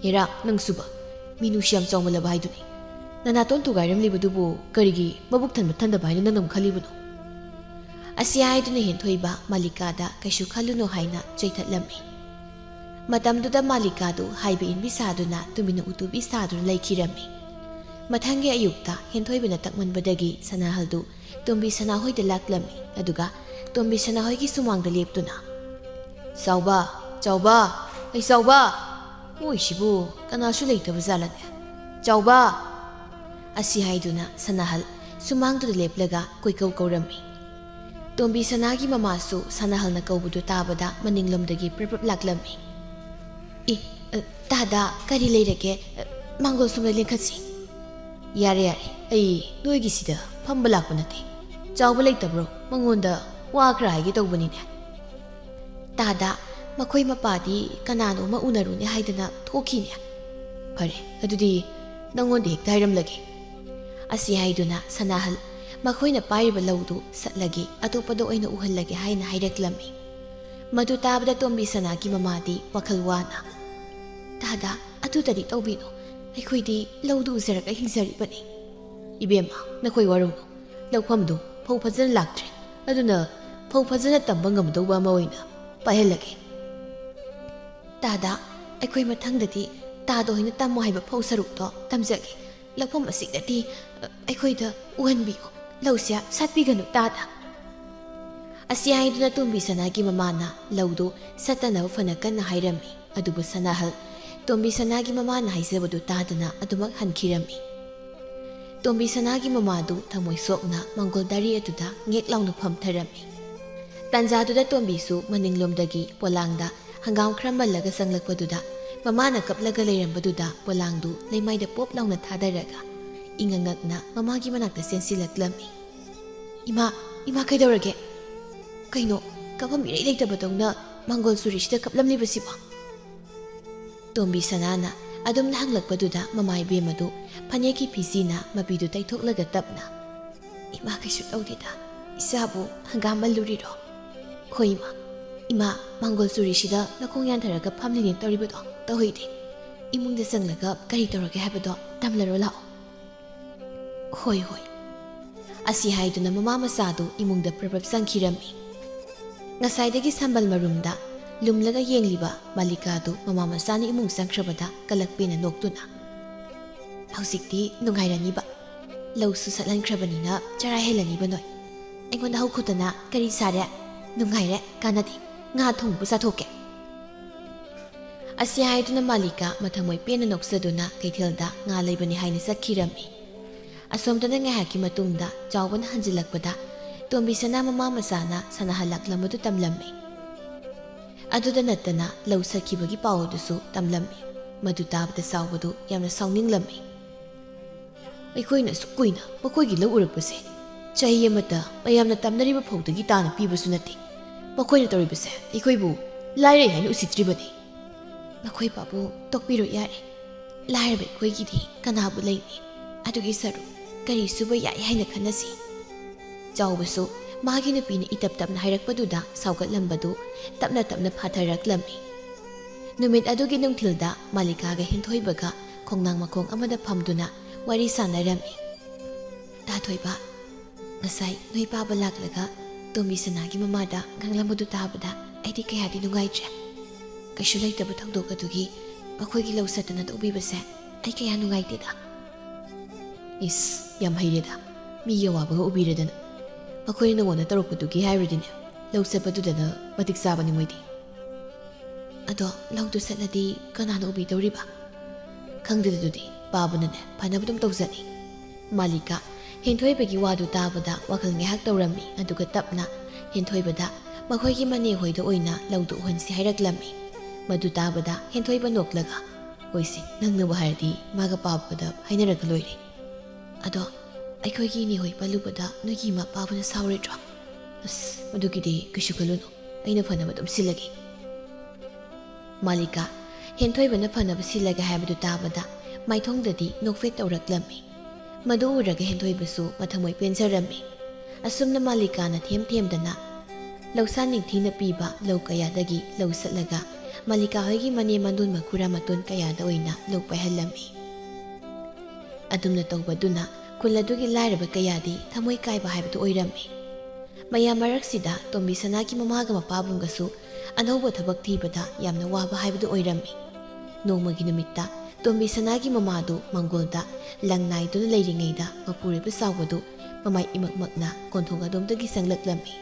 "ꯍꯦꯔꯥ, ꯅꯪꯁꯨꯕ, ꯃꯤꯅꯨꯡꯁꯤ ꯌꯥꯝ ꯆꯥꯎꯃꯜꯂꯕ ꯍꯥꯏꯗꯨꯅꯤ꯫ ꯅꯅꯥꯇꯣꯟ ꯊꯨꯒꯥꯏꯔꯝꯂꯤꯕꯗꯨꯕꯨ ꯀꯔꯤꯒꯤ ꯃꯕꯨꯛ ꯊꯟꯕ ꯊꯟꯗꯕ ꯍꯥꯏꯅ ꯅꯪꯅ ꯑꯃꯨꯛ ꯈꯜꯂꯤꯕꯅꯣ?" ꯑꯁꯤ ꯍꯥꯏꯗꯨꯅ ꯍꯦꯟꯊꯣꯏꯕ ꯃꯥꯂꯤꯀꯥꯗ ꯀꯩꯁꯨ ꯈꯜꯂꯨꯅꯨ ꯍꯥꯏꯅ ꯆꯩꯊꯠꯂꯝꯃꯤ꯫ ꯃꯇꯝꯗꯨꯗ ꯃꯥꯂꯤꯀꯥꯗꯨ ꯍꯥꯏꯕ ꯏꯟꯕꯤ ꯁꯥꯗꯨꯅ ꯇꯨꯃꯤꯟꯅ ꯎꯇꯨꯕꯤ ꯁꯥꯗꯨꯅ ꯂꯩꯈꯤꯔꯝꯃꯤ꯫ ꯃꯊꯪꯒꯤ ꯑꯌꯨꯛꯇ ꯍꯦꯟꯊꯣꯏꯕꯅ ꯇꯛꯃꯟꯕꯗꯒꯤ ꯁꯅꯥꯍꯜꯗꯨ ꯇꯣꯝꯕꯤ ꯁꯅꯥꯍꯣꯏꯗ ꯂꯥꯛꯂꯝꯃꯤ꯫ ꯑꯗꯨꯒ ꯇꯣꯝꯕꯤ ꯁꯅꯥꯍꯣꯏꯒꯤ ꯁꯨꯃꯥꯡꯗ ꯂꯦꯞꯇꯨꯅ, "ꯆꯥꯎꯕ, ꯆꯥꯎꯕ, ꯑꯩ ꯆꯥꯎꯕ, ꯃꯣꯏꯁꯤꯕꯨ ꯀꯅꯥꯁꯨ ꯂꯩꯇꯕ ꯖꯥꯠꯂꯅꯦ? ꯆꯥꯎꯕ!" ꯑꯁꯤ ꯍꯥꯏꯗꯨꯅ ꯁꯅꯥꯍꯜ ꯁꯨꯃꯥꯡꯗꯨꯗ ꯂꯦꯞꯂꯒ ꯀꯣꯏꯀꯧ ꯀꯧꯔꯝꯃꯤ꯫ ꯇꯣꯝꯕꯤ ꯁꯅꯥꯒꯤ ꯃꯃꯥꯁꯨ ꯁꯅꯥꯍꯜꯅ ꯀꯧꯕꯗꯨ ꯇꯥꯕꯗ ꯃꯅꯤꯡꯂꯣꯝꯗꯒꯤ ꯄ꯭ꯔꯞ ꯄ꯭ꯔꯞ ꯂꯥꯛꯂꯝꯃꯤ꯫ "ꯏ, ꯑ, ꯇꯥꯗ, ꯀꯔꯤ ꯂꯩꯔꯒꯦ? ꯑ, ꯃꯥꯡꯒꯣꯜ ꯁꯣꯝꯗ ꯂꯦꯡꯈꯠꯁꯤ꯫" "ꯌꯥꯔꯦ, ꯌꯥꯔꯦ, ꯑꯩ ꯅꯣꯏꯒꯤꯁꯤꯗ ꯐꯝꯕ ꯂꯥꯛꯄ ꯅꯠꯇꯦ꯫ ꯆꯥꯎꯕ ꯂꯩꯇꯕ꯭ꯔꯣ? ꯃꯉꯣꯟꯗ ꯋꯥ ꯈꯔ ꯍꯥꯏꯒꯦ ꯇꯧꯕꯅꯤꯅꯦ꯫" "ꯇꯥꯗ, ꯃꯈꯣꯏ ꯃꯄꯥꯗꯤ ꯀꯅꯥꯅꯣ ꯑꯃ ꯎꯅꯔꯨꯅꯦ ꯍꯥꯏꯗꯅ ꯊꯣꯛꯈꯤꯅꯦ꯫" "ꯐꯔꯦ, ꯑꯗꯨꯗꯤ ꯅꯪꯉꯣꯟꯗ ꯍꯦꯛꯇ ꯍꯥꯏꯔꯝꯂꯒꯦ꯫" ꯑꯁꯤ ꯍꯥꯏꯗꯨꯅ ꯁꯅꯥꯍꯜ ꯃꯈꯣꯏꯅ ꯄꯥꯏꯔꯤꯕ ꯂꯧꯗꯨ ꯁꯠꯂꯒꯦ, ꯑꯇꯣꯞꯄꯗ ꯑꯣꯏꯅ ꯎꯍꯜꯂꯒꯦ ꯍꯥꯏꯅ ꯍꯥꯏꯔꯛꯂꯝꯃꯤ꯫ ꯃꯗꯨ ꯇꯥꯕꯗ ꯇꯣꯝꯕꯤ ꯁꯅꯥꯒꯤ ꯃꯃꯥꯗꯤ ꯋꯥꯈꯜ ꯋꯥꯅ, "ꯇꯥꯗ, ꯑꯗꯨꯗꯗꯤ ꯇꯧꯕꯤꯅꯨ꯫ ꯑꯩꯈꯣꯏꯗꯤ ꯂꯧꯗꯨ ꯎꯖꯔꯒ ꯍꯤꯡꯖꯔꯤꯕꯅꯤ꯫" "ꯏꯕꯦꯝꯃ, ꯅꯈꯣꯏ ꯋꯥꯔꯧꯅꯨ꯫ ꯂꯧꯐꯝꯗꯨ ꯐꯧ ꯐꯖꯅ ꯂꯥꯛꯇ꯭ꯔꯦ꯫ ꯑꯗꯨꯅ ꯐꯧ ꯐꯖꯅ ꯇꯝꯕ ꯉꯝꯗꯧꯕ ꯑꯃ ꯑꯣꯏꯅ ꯄꯥꯏꯍꯜꯂꯒꯦ꯫" "ꯇꯥꯗ, ꯑꯩꯈꯣꯏ ꯃꯊꯪꯗꯗꯤ ꯇꯥꯗ ꯍꯣꯏꯅ ꯇꯝꯃꯣ ꯍꯥꯏꯕ ꯐꯧ ꯁꯔꯨꯛꯇꯣ ꯇꯝꯖꯒꯦ꯫ ꯂꯧꯐꯝ ꯑꯁꯤꯗꯗꯤ, ꯑ, ꯑꯩꯈꯣꯏꯗ ꯎꯍꯟꯕꯤꯌꯨ꯫ ꯂꯧꯁꯦ ꯁꯠꯄꯤꯒꯅꯨ ꯇꯥꯗ꯫" ꯑꯁꯤ ꯍꯥꯏꯗꯨꯅ ꯇꯣꯝꯕꯤ ꯁꯅꯥꯒꯤ ꯃꯃꯥꯅ ꯂꯧꯗꯨ ꯁꯠꯇꯅꯕ ꯐꯅ ꯀꯟꯅ ꯍꯥꯏꯔꯝꯃꯤ꯫ ꯑꯗꯨꯕꯨ ꯁꯅꯥꯍꯜ ꯇꯣꯝꯕꯤ ꯁꯅꯥꯒꯤ ꯃꯃꯥꯅ ꯍꯥꯏꯖꯕꯗꯨ ꯇꯥꯗꯅ ꯑꯗꯨꯃꯛ ꯍꯟꯈꯤꯔꯝꯃꯤ꯫ ꯇꯣꯝꯕꯤ ꯁꯅꯥꯒꯤ ꯃꯃꯥꯗꯨ ꯊꯃꯣꯏ ꯁꯣꯛꯅ ꯃꯪꯒꯣꯜ ꯗꯥꯔꯤ ꯑꯗꯨꯗ ꯉꯦꯛ ꯂꯥꯎꯅ ꯐꯝꯊꯔꯝꯃꯤ꯫ ꯇꯥꯟꯖꯥꯗꯨꯗ ꯇꯣꯝꯕꯤꯁꯨ ꯃꯅꯤꯡꯂꯣꯝꯗꯒꯤ ꯄꯣꯂꯥꯡꯗ ꯍꯪꯒꯥꯝ ꯈꯔ ꯃꯜꯂꯒ ꯆꯪꯂꯛꯄꯗꯨꯗ ꯃꯃꯥꯅ ꯀꯞꯂꯒ ꯂꯩꯔꯝꯕꯗꯨꯗ ꯄꯣꯂꯥꯡꯗꯨ ꯂꯩꯃꯥꯏꯗ ꯄꯣꯞ ꯂꯥꯎꯅ ꯊꯥꯗꯔꯒ ꯏꯉꯛ ꯉꯛꯅ ꯃꯃꯥꯒꯤ ꯃꯅꯥꯛꯇ ꯆꯦꯟꯁꯤꯜꯂꯛꯂꯝꯃꯤ꯫ "ꯏꯃꯥ, ꯏꯃꯥ, ꯀꯩꯗꯧꯔꯒꯦ? ꯀꯩꯅꯣ, ꯀꯞꯐꯝ ꯏꯔꯩ ꯂꯩꯇꯕꯗꯧꯅ ꯃꯪꯒꯣꯜ ꯆꯨꯔꯤꯁꯤꯗ ꯀꯞꯂꯝꯂꯤꯕꯁꯤꯕꯣ?" ꯇꯣꯝꯕꯤ ꯁꯅꯥꯅ ꯑꯗꯨꯝꯅ ꯍꯪꯂꯛꯄꯗꯨꯗ ꯃꯃꯥ ꯏꯕꯦꯝ ꯑꯗꯨ ꯐꯅꯦꯛꯀꯤ ꯐꯤꯖꯤꯅ ꯃꯄꯤꯗꯨ ꯇꯩꯊꯣꯛꯂꯒ ꯇꯞꯅ, "ꯏꯃꯥ, ꯀꯩꯁꯨ ꯇꯧꯗꯦꯗ, ꯏꯆꯥꯕꯨ ꯍꯪꯒꯥꯝ ꯃꯜꯂꯨꯔꯤꯔꯣ?" "ꯍꯣꯏ ꯏꯃꯥ, ꯏꯃꯥ, ꯃꯥꯡꯒꯣꯜ ꯆꯨꯔꯤꯁꯤꯗ ꯅꯈꯣꯡ ꯌꯥꯟꯊꯔꯒ ꯐꯝꯂꯤꯅꯦ ꯇꯧꯔꯤꯕꯗꯣ ꯇꯧꯍꯩꯗꯦ꯫ ꯏꯃꯨꯡꯗ ꯆꯪꯂꯒ ꯀꯔꯤ ꯇꯧꯔꯒꯦ ꯍꯥꯏꯕꯗꯣ ꯇꯝꯂꯔꯣ ꯂꯥꯛꯑꯣ꯫" "ꯍꯣꯏ, ꯍꯣꯏ꯫" ꯑꯁꯤ ꯍꯥꯏꯗꯨꯅ ꯃꯃꯥ ꯃꯆꯥꯗꯨ ꯏꯃꯨꯡꯗ ꯄ꯭ꯔꯞ ꯄ꯭ꯔꯞ ꯆꯪꯈꯤꯔꯝꯃꯤ꯫ ꯉꯁꯥꯏꯗꯒꯤ ꯁꯝꯕꯜ ꯃꯔꯨꯝꯗ ꯂꯨꯝꯂꯒ ꯌꯦꯡꯂꯤꯕ ꯃꯥꯂꯤꯀꯥꯗꯨ ꯃꯃꯥ ꯃꯆꯥꯅ ꯏꯃꯨꯡ ꯆꯪꯈ꯭ꯔꯕꯗ ꯀꯂꯛꯄꯦꯅ ꯅꯣꯛꯇꯨꯅ, "ꯍꯧꯖꯤꯛꯇꯤ ꯅꯨꯡꯉꯥꯏꯔꯅꯤꯕ꯫ ꯂꯧꯁꯨ ꯁꯠꯍꯟꯈ꯭ꯔꯕꯅꯤꯅ ꯆꯔꯥ ꯍꯦꯜꯂꯅꯤꯕ ꯅꯣꯏ꯫ ꯑꯩꯉꯣꯟꯗ ꯍꯧꯈꯣꯠꯇꯅ ꯀꯔꯤ ꯁꯥꯔꯦ? ꯅꯨꯡꯉꯥꯏꯔꯦ, ꯀꯥꯟꯅꯗꯦ꯫ ꯉꯥ ꯊꯣꯡꯕ ꯆꯥꯊꯣꯛꯀꯦ꯫" ꯑꯁꯤ ꯍꯥꯏꯗꯨꯅ ꯃꯥꯂꯤꯀꯥ ꯃꯊꯃꯣꯏ ꯄꯦꯟꯅ ꯅꯣꯛꯆꯗꯨꯅ ꯀꯩꯊꯦꯜꯗ ꯉꯥ ꯂꯩꯕꯅꯤ ꯍꯥꯏꯅ ꯆꯠꯈꯤꯔꯝꯃꯤ꯫ ꯑꯁꯣꯝꯗꯅ ꯉꯥꯏꯍꯥꯛꯀꯤ ꯃꯇꯨꯡꯗ ꯆꯥꯎꯕꯅ ꯍꯟꯖꯤꯜꯂꯛꯄꯗ ꯇꯣꯝꯕꯤ ꯁꯅꯥ ꯃꯃꯥ ꯃꯆꯥꯅ ꯁꯥꯟꯅꯍꯜꯂꯛꯂꯝꯕꯗꯨ ꯇꯝꯂꯝꯃꯤ꯫ ꯑꯗꯨꯗ ꯅꯠꯇꯅ ꯂꯧ ꯁꯠꯈꯤꯕꯒꯤ ꯄꯥꯎ ꯑꯗꯨꯁꯨ ꯇꯝꯂꯝꯃꯤ꯫ ꯃꯗꯨ ꯇꯥꯕꯗ ꯆꯥꯎꯕꯗꯨ ꯌꯥꯝꯅ ꯁꯥꯎꯅꯤꯡꯂꯝꯃꯤ꯫ "ꯑꯩꯈꯣꯏꯅ ꯑꯁꯨꯛ ꯀꯨꯏꯅ ꯃꯈꯣꯏꯒꯤ ꯂꯧ ꯎꯔꯛꯄꯁꯦ, ꯆꯍꯤ ꯑꯃꯗ ꯃꯌꯥꯝꯅ ꯇꯝꯅꯔꯤꯕ ꯐꯧꯗꯒꯤ ꯇꯥꯅ ꯄꯤꯕꯁꯨ ꯅꯠꯇꯦ꯫ ꯃꯈꯣꯏꯅ ꯇꯧꯔꯤꯕꯁꯦ ꯑꯩꯈꯣꯏꯕꯨ ꯂꯥꯏꯔꯩ ꯍꯥꯏꯅ ꯎꯁꯤꯠꯇ꯭ꯔꯤꯕꯅꯤ꯫" "ꯃꯈꯣꯏ ꯄꯥꯕꯨꯡ ꯇꯣꯛꯄꯤꯔꯣ ꯌꯥꯔꯦ꯫ ꯂꯥꯏꯔꯕ ꯑꯩꯈꯣꯏꯒꯤꯗꯤ ꯀꯅꯥꯕꯨ ꯂꯩꯅꯤ? ꯑꯗꯨꯒꯤ ꯁꯔꯨꯛ ꯀꯔꯤ ꯁꯨꯕ ꯌꯥꯏ ꯍꯥꯏꯅ ꯈꯟꯅꯁꯤ꯫" ꯆꯥꯎꯕꯁꯨ ꯃꯥꯒꯤ ꯅꯨꯄꯤꯅ ꯏꯇꯞ ꯇꯞꯅ ꯍꯥꯏꯔꯛꯄꯗꯨꯗ ꯁꯥꯎꯒꯠꯂꯝꯕꯗꯨ ꯇꯞꯅ ꯇꯞꯅ ꯐꯥꯊꯔꯛꯂꯝꯃꯤ꯫ ꯅꯨꯃꯤꯠ ꯑꯗꯨꯒꯤ ꯅꯨꯡꯊꯤꯜꯗ ꯃꯥꯂꯤꯀꯥꯒ ꯍꯦꯟꯊꯣꯏꯕꯒ ꯈꯣꯡꯅꯥꯡ ꯃꯈꯣꯡ ꯑꯃꯗ ꯐꯝꯗꯨꯅ ꯋꯥꯔꯤ ꯁꯥꯟꯅꯔꯝꯃꯤ꯫ "ꯇꯥ ꯊꯣꯏꯕ, ꯉꯁꯥꯏ ꯅꯣꯏ ꯄꯥꯕ ꯂꯥꯛꯂꯒ ꯇꯣꯝꯕꯤ ꯁꯅꯥꯒꯤ ꯃꯃꯥꯗ ꯉꯥꯡꯂꯝꯕꯗꯨ ꯇꯥꯕꯗ ꯑꯩꯗꯤ ꯀꯌꯥꯗꯤ ꯅꯨꯡꯉꯥꯏꯇ꯭ꯔꯦ꯫ ꯀꯩꯁꯨ ꯂꯩꯇꯕ ꯊꯧꯗꯣꯛ ꯑꯗꯨꯒꯤ ꯃꯈꯣꯏꯒꯤ ꯂꯧ ꯁꯠꯇꯅ ꯇꯣꯛꯄꯤꯕꯁꯦ ꯑꯩ ꯀꯌꯥ ꯅꯨꯡꯉꯥꯏꯇꯦꯗ꯫" "ꯏꯁ, ꯌꯥꯝ ꯍꯩꯔꯦꯗ꯫ ꯃꯤꯒꯤ ꯑꯋꯥꯕꯒ ꯎꯕꯤꯔꯗꯅ꯫ ꯃꯈꯣꯏꯅ ꯅꯉꯣꯟꯗ ꯇꯧꯔꯛꯄꯗꯨꯒꯤ ꯍꯥꯏꯔꯨꯗꯤꯅꯦ, ꯂꯧ ꯆꯠꯄꯗꯨꯗꯅ ꯃꯇꯤꯛ ꯆꯥꯕꯅꯤ ꯃꯣꯏꯗꯤ꯫" "ꯑꯗꯣ ꯂꯧꯗꯨ ꯆꯠꯂꯗꯤ ꯀꯅꯥꯅ ꯎꯕꯤꯗꯧꯔꯤꯕ? ꯈꯪꯗꯦꯗ ꯑꯗꯨꯗꯤ, ꯄꯥꯕꯅꯅꯦ ꯐꯅꯕ ꯑꯗꯨꯝ ꯇꯧꯖꯅꯤ꯫" ꯃꯥꯂꯤꯀꯥ ꯍꯦꯟꯊꯣꯏꯕꯒꯤ ꯋꯥꯗꯨ ꯇꯥꯕꯗ ꯋꯥꯈꯜ ꯉꯥꯏꯍꯥꯛ ꯇꯧꯔꯝꯃꯤ, ꯑꯗꯨꯒ ꯇꯞꯅ ꯍꯦꯟꯊꯣꯏꯕꯗ ꯃꯈꯣꯏꯒꯤ ꯃꯅꯦ ꯍꯣꯏꯗ ꯑꯣꯏꯅ ꯂꯧꯗꯨ ꯎꯍꯟꯁꯤ ꯍꯥꯏꯔꯛꯂꯝꯃꯤ꯫ ꯃꯗꯨ ꯇꯥꯕꯗ ꯍꯦꯟꯊꯣꯏꯕ ꯅꯣꯛꯂꯒ, "ꯍꯣꯏꯁꯦ, ꯅꯪꯅꯕꯨ ꯍꯥꯏꯔꯗꯤ ꯃꯥꯒ ꯄꯥꯕꯗ ꯍꯥꯏꯅꯔꯒ ꯂꯣꯏꯔꯦ꯫ ꯑꯗꯣ ꯑꯩꯈꯣꯏꯒꯤ ꯏꯅꯦ ꯍꯣꯏ ꯄꯜꯂꯨꯕꯗ ꯅꯣꯏꯒꯤ ꯏꯃꯥ ꯄꯥꯕꯅ ꯁꯥꯎꯔꯣꯏꯗ꯭ꯔꯣ?" "ꯑꯁ, ꯃꯗꯨꯒꯤꯗꯤ ꯀꯩꯁꯨ ꯈꯜꯂꯨꯅꯨ, ꯑꯩꯅ ꯐꯅꯕ ꯑꯗꯨꯝ ꯁꯤꯜꯂꯒꯦ꯫" ꯃꯥꯂꯤꯀꯥ ꯍꯦꯟꯊꯣꯏꯕꯅ ꯐꯅꯕ ꯁꯤꯜꯂꯒꯦ ꯍꯥꯏꯕꯗꯨ ꯇꯥꯕꯗ ꯃꯥꯏꯊꯣꯡꯗꯗꯤ ꯅꯣꯛꯐꯦꯠ ꯇꯧꯔꯛꯂꯝꯃꯤ꯫ ꯃꯗꯨ ꯎꯔꯒ ꯍꯦꯟꯊꯣꯏꯕꯁꯨ ꯃꯊꯃꯣꯏ ꯄꯦꯟꯖꯔꯝꯃꯤ꯫ ꯑꯁꯨꯝꯅ ꯃꯥꯂꯤꯀꯥꯅ ꯊꯦꯝ ꯊꯦꯝꯗꯅ ꯂꯧꯁꯥ ꯅꯤꯡꯊꯤꯅ ꯄꯤꯕ ꯂꯧ ꯀꯌꯥꯗꯒꯤ ꯂꯧ ꯁꯠꯂꯒ ꯃꯥꯂꯤꯀꯥ ꯍꯣꯏꯒꯤ ꯃꯅꯦꯝ ꯃꯗꯣꯟ ꯃꯈꯨꯔꯥ ꯃꯇꯣꯟ ꯀꯌꯥꯗ ꯑꯣꯏꯅ ꯂꯧ ꯄꯥꯏꯍꯜꯂꯝꯃꯤ꯫ ꯑꯗꯨꯝꯅ ꯇꯧꯕꯗꯨꯅ ꯈꯨꯜ ꯑꯗꯨꯒꯤ ꯂꯥꯏꯔꯕ ꯀꯌꯥꯗꯤ ꯊꯃꯣꯏ ꯀꯥꯏꯕ ꯍꯥꯏꯕꯗꯨ ꯑꯣꯏꯔꯝꯃꯤ꯫ ꯃꯌꯥꯝ ꯃꯔꯛꯁꯤꯗ ꯇꯣꯝꯕꯤ ꯁꯅꯥꯒꯤ ꯃꯃꯥꯒ ꯃꯄꯥꯕꯨꯡꯒꯁꯨ ꯑꯅꯧꯕ ꯊꯕꯛ ꯊꯤꯕꯗ ꯌꯥꯝꯅ ꯋꯥꯕ ꯍꯥꯏꯕꯗꯨ ꯑꯣꯏꯔꯝꯃꯤ꯫ ꯅꯣꯡꯃꯒꯤ ꯅꯨꯃꯤꯠꯇ ꯇꯣꯝꯕꯤ ꯁꯅꯥꯒꯤ ꯃꯃꯥꯗꯨ ꯃꯪꯒꯣꯜꯗ ꯂꯪ ꯅꯥꯏꯗꯨꯅ ꯂꯩꯔꯤꯉꯩꯗ ꯃꯄꯨꯔꯣꯏꯕ ꯆꯥꯎꯕꯗꯨ ꯃꯃꯥꯏ ꯏꯃꯛꯃꯛꯅ ꯀꯣꯟꯊꯣꯡ ꯑꯗꯣꯝꯗꯒꯤ ꯆꯪꯂꯛꯂꯝꯃꯤ꯫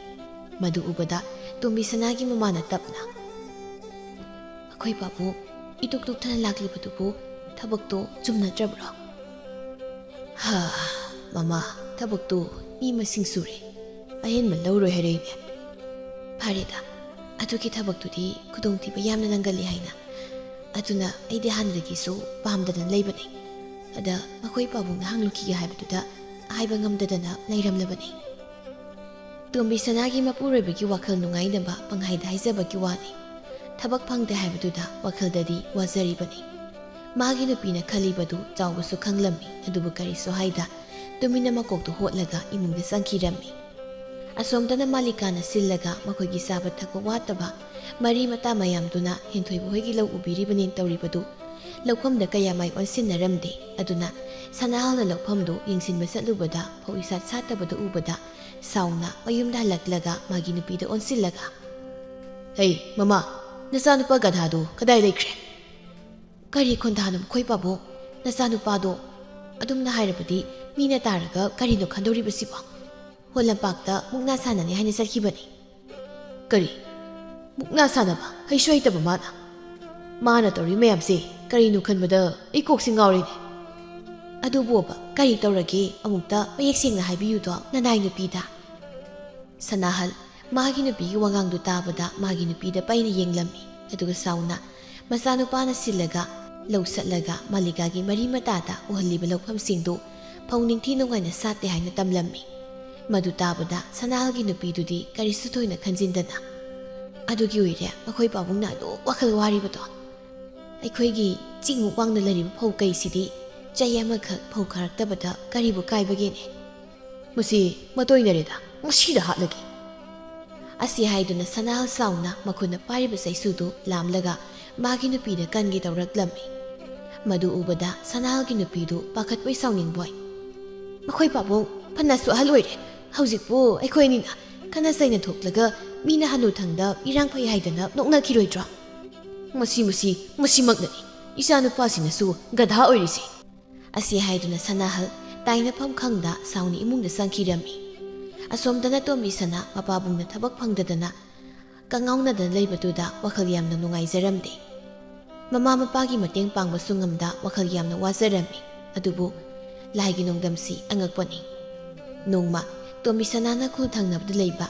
ꯃꯗꯨ ꯎꯕꯗ ꯇꯣꯝꯕꯤ ꯁꯅꯥꯒꯤ ꯃꯃꯥꯅ ꯇꯞꯅ, "ꯑꯩꯈꯣꯏ ꯄꯥꯕꯨꯡ ꯏꯇꯨꯛ ꯇꯨꯛꯇꯅ ꯂꯥꯛꯂꯤꯕꯗꯨꯕꯨ ꯊꯕꯛꯇꯣ ꯆꯨꯝꯅꯗ꯭ꯔꯕ꯭ꯔꯣ?" "ꯍꯥ, ꯃꯃꯥ, ꯊꯕꯛꯇꯨ ꯃꯤ ꯃꯁꯤꯡ ꯁꯨꯔꯦ, ꯑꯍꯦꯟꯕ ꯂꯧꯔꯣꯏ ꯍꯥꯏꯔꯛꯏꯅꯦ꯫" "ꯐꯔꯦꯗ, ꯑꯗꯨꯒꯤ ꯊꯕꯛꯇꯨꯗꯤ ꯈꯨꯗꯣꯡꯊꯤꯕ ꯌꯥꯝꯅ ꯅꯪꯒꯜꯂꯤ ꯍꯥꯏꯅ꯫ ꯑꯗꯨꯅ ꯑꯩꯗꯤ ꯍꯥꯟꯅꯗꯒꯤꯁꯨ ꯄꯥꯝꯗꯅ ꯂꯩꯕꯅꯤ꯫ ꯑꯗ ꯃꯈꯣꯏ ꯄꯥꯕꯨꯡꯅ ꯍꯪꯂꯨꯈꯤꯒꯦ ꯍꯥꯏꯕꯗꯨꯗ ꯍꯥꯏꯕ ꯉꯝꯗꯗꯅ ꯂꯩꯔꯝꯂꯕꯅꯤ꯫" ꯇꯣꯝꯕꯤ ꯁꯅꯥꯒꯤ ꯃꯄꯨꯔꯣꯏꯕꯒꯤ ꯋꯥꯈꯜ ꯅꯨꯡꯉꯥꯏꯅꯕ ꯄꯪꯍꯥꯏꯗ ꯍꯥꯏꯖꯕꯒꯤ ꯋꯥꯅꯤ꯫ ꯊꯕꯛ ꯐꯪꯗꯦ ꯍꯥꯏꯕꯗꯨꯗ ꯋꯥꯈꯜꯗꯗꯤ ꯋꯥꯖꯔꯤꯕꯅꯤ꯫ ꯃꯥꯒꯤ ꯅꯨꯄꯤꯅ ꯈꯜꯂꯤꯕꯗꯨ ꯆꯥꯎꯕꯁꯨ ꯈꯪꯂꯝꯃꯤ, ꯑꯗꯨꯕꯨ ꯀꯔꯤꯁꯨ ꯍꯥꯏꯗ ꯇꯨꯃꯤꯟꯅ ꯃꯀꯣꯛꯇꯨ ꯍꯣꯠꯂꯒ ꯏꯃꯨꯡꯗ ꯆꯪꯈꯤꯔꯝꯃꯤ꯫ ꯑꯁꯣꯝꯗꯅ ꯃꯥꯂꯤꯀꯥꯅ ꯁꯤꯜꯂꯒ ꯃꯈꯣꯏꯒꯤ ꯆꯥꯕ ꯊꯛꯄ ꯋꯥꯠꯇꯕ ꯃꯔꯤ ꯃꯇꯥ ꯃꯌꯥꯝꯗꯨꯅ ꯍꯦꯟꯊꯣꯏꯕ ꯍꯣꯏꯒꯤ ꯂꯧ ꯎꯕꯤꯔꯤꯕꯅꯦꯅ ꯇꯧꯔꯤꯕꯗꯨ ꯂꯧꯐꯝꯗ ꯀꯌꯥ ꯃꯥꯏ ꯑꯣꯟꯁꯤꯟꯅꯔꯝꯗꯦ꯫ ꯑꯗꯨꯅ ꯁꯅꯥꯍꯜꯅ ꯂꯧꯐꯝꯗꯨ ꯌꯦꯡꯁꯤꯟꯕ ꯆꯠꯂꯨꯕꯗ ꯐꯧ ꯏꯁꯥꯠ ꯁꯥꯠꯇꯕꯗꯨ ꯎꯕꯗ ꯁꯥꯎꯅ ꯃꯌꯨꯝꯗ ꯍꯜꯂꯛꯂꯒ ꯃꯥꯒꯤ ꯅꯨꯄꯤꯗ ꯑꯣꯟꯁꯤꯜꯂꯒ, "ꯍꯩ ꯃꯃꯥ, ꯅꯆꯥꯅꯨꯄꯥ ꯒꯙꯥꯗꯨ ꯀꯗꯥꯏ ꯂꯩꯈ꯭ꯔꯦ?" "ꯀꯔꯤ ꯈꯣꯟꯊꯥꯅꯣ ꯃꯈꯣꯏ ꯄꯥꯕꯨꯡ? ꯅꯆꯥꯅꯨꯄꯥꯗꯣ ꯑꯗꯨꯝꯅ ꯍꯥꯏꯔꯕꯗꯤ ꯃꯤꯅ ꯇꯥꯔꯒ ꯀꯔꯤꯅꯣ ꯈꯟꯗꯧꯔꯤꯕꯁꯤꯕꯣ? ꯍꯣ ꯂꯝꯄꯥꯛꯇ ꯃꯨꯛꯅꯥ ꯁꯥꯟꯅꯅꯤ ꯍꯥꯏꯅ ꯆꯠꯈꯤꯕꯅꯤ꯫" "ꯀꯔꯤ? ꯃꯨꯛꯅꯥ ꯁꯥꯟꯅꯕ? ꯍꯩꯁꯨ ꯍꯩꯇꯕ ꯃꯥꯅ? ꯃꯥꯅ ꯇꯧꯔꯤ ꯃꯌꯥꯝꯁꯦ ꯀꯔꯤꯅꯣ ꯈꯟꯕꯗ ꯑꯩ ꯀꯣꯛꯁꯤ ꯉꯥꯎꯔꯦꯅꯦ꯫" "ꯑꯗꯨꯕꯨꯕ ꯀꯔꯤ ꯇꯧꯔꯒꯦ? ꯑꯃꯨꯛꯇ ꯃꯌꯦꯛ ꯁꯦꯡꯅ ꯍꯥꯏꯕꯤꯌꯨꯗꯣ ꯅꯅꯥꯏ ꯅꯨꯄꯤꯗ꯫" ꯁꯅꯥꯍꯜ ꯃꯥꯒꯤ ꯅꯨꯄꯤꯒꯤ ꯋꯥꯉꯥꯡꯗꯨ ꯇꯥꯕꯗ ꯃꯥꯒꯤ ꯅꯨꯄꯤꯗ ꯄꯩꯅ ꯌꯦꯡꯂꯝꯃꯤ꯫ ꯑꯗꯨꯒ ꯁꯥꯎꯅ ꯃꯆꯥꯅꯨꯄꯥꯅ ꯁꯤꯜꯂꯒ ꯂꯧ ꯁꯠꯂꯒ ꯃꯥꯂꯤꯀꯥꯒꯤ ꯃꯔꯤ ꯃꯇꯥꯗ ꯎꯍꯜꯂꯤꯕ ꯂꯧꯐꯝꯁꯤꯡꯗꯨ ꯐꯧ ꯅꯤꯡꯊꯤ ꯅꯨꯡꯉꯥꯏꯅ ꯁꯥꯠꯇꯦ ꯍꯥꯏꯅ ꯇꯝꯂꯝꯃꯤ꯫ ꯃꯗꯨ ꯇꯥꯕꯗ ꯁꯅꯥꯍꯜꯒꯤ ꯅꯨꯄꯤꯗꯨꯗꯤ ꯀꯔꯤꯁꯨ ꯊꯣꯏꯅ ꯈꯟꯖꯤꯟꯗꯅ, "ꯑꯗꯨꯒꯤ ꯑꯣꯏꯔꯦ ꯃꯈꯣꯏ ꯄꯥꯕꯨꯡꯅ ꯑꯗꯨꯛ ꯋꯥꯈꯜ ꯋꯥꯔꯤꯕꯗꯣ꯫ ꯑꯩꯈꯣꯏꯒꯤ ꯆꯤꯡꯃꯨꯛ ꯋꯥꯡꯅ ꯂꯩꯔꯤꯕ ꯐꯧ ꯀꯩꯁꯤꯗꯤ ꯆꯍꯤ ꯑꯃꯈꯛ ꯐꯧ ꯈꯥꯔꯛꯇꯕꯗ ꯀꯔꯤꯕꯨ ꯀꯥꯏꯕꯒꯦꯅꯦ? ꯃꯁꯤ ꯃꯇꯣꯏꯅꯔꯦꯗ, ꯉꯁꯤꯗ ꯍꯥꯠꯂꯒꯦ꯫ ꯑꯁꯤ ꯍꯥꯏꯗꯨꯅ ꯁꯅꯥꯍꯜ ꯁꯥꯎꯅ ꯃꯈꯨꯠꯅ ꯄꯥꯏꯔꯤꯕ ꯆꯩꯁꯨꯗꯨ ꯂꯥꯝꯂꯒ ꯃꯥꯒꯤ ꯅꯨꯄꯤꯗ ꯀꯟꯒꯦ ꯇꯧꯔꯛꯂꯝꯃꯤ꯫ ꯃꯗꯨ ꯎꯕꯗ ꯁꯅꯥꯍꯜꯒꯤ ꯅꯨꯄꯤꯗꯨ ꯄꯥꯈꯠꯄꯣꯏ ꯁꯥꯎꯅꯤꯡꯕꯣꯏ, "ꯃꯈꯣꯏ ꯄꯥꯕꯨꯡ ꯐꯅꯁꯨ ꯑꯍꯜ ꯑꯣꯏꯔꯦ, ꯍꯧꯖꯤꯛꯄꯨ ꯑꯩꯈꯣꯏ ꯑꯅꯤꯅ ꯈꯠꯅ ꯆꯩꯅ ꯊꯣꯛꯂꯒ ꯃꯤꯅ ꯍꯅꯨꯊꯪꯗ ꯏꯔꯥꯡ ꯐꯩ ꯍꯥꯏꯗꯅ ꯅꯣꯛꯅꯈꯤꯔꯣꯏꯗ꯭ꯔꯣ? ꯃꯁꯤ, ꯃꯁꯤ, ꯃꯁꯤꯃꯛꯅꯅꯤ ꯏꯆꯥꯅꯨꯄꯥꯁꯤꯅꯁꯨ ꯒꯙꯥ ꯑꯣꯏꯔꯤꯁꯤ"꯫ ꯑꯁꯤ ꯍꯥꯏꯗꯨꯅ ꯁꯅꯥꯍꯜ ꯇꯥꯏꯅꯐꯝ ꯈꯪꯗ ꯁꯥꯎꯅ ꯏꯃꯨꯡꯗ ꯆꯪꯈꯤꯔꯝꯃꯤ꯫ ꯑꯁꯣꯝꯗꯅ ꯇꯣꯝꯕꯤ ꯁꯅꯥ ꯃꯄꯥꯕꯨꯡꯅ ꯊꯕꯛ ꯐꯪꯗꯗꯅ ꯀꯉꯥꯎꯅꯗꯅ ꯂꯩꯕꯗꯨꯗ ꯋꯥꯈꯜ ꯌꯥꯝꯅ ꯅꯨꯡꯉꯥꯏꯖꯔꯝꯗꯦ꯫ ꯃꯃꯥ ꯃꯄꯥꯒꯤ ꯃꯇꯦꯡ ꯄꯥꯡꯕꯁꯨ ꯉꯝꯗ ꯋꯥꯈꯜ ꯌꯥꯝꯅ ꯋꯥꯖꯔꯝꯃꯤ꯫ ꯑꯗꯨꯕꯨ ꯂꯥꯏꯒꯤ ꯅꯣꯡꯗꯝꯁꯤ ꯑꯉꯛꯄꯅꯤ꯫ ꯅꯣꯡꯃ ꯇꯣꯝꯕꯤ ꯁꯅꯥꯅ ꯈꯨꯜ ꯊꯪꯅꯕꯗ ꯂꯩꯕ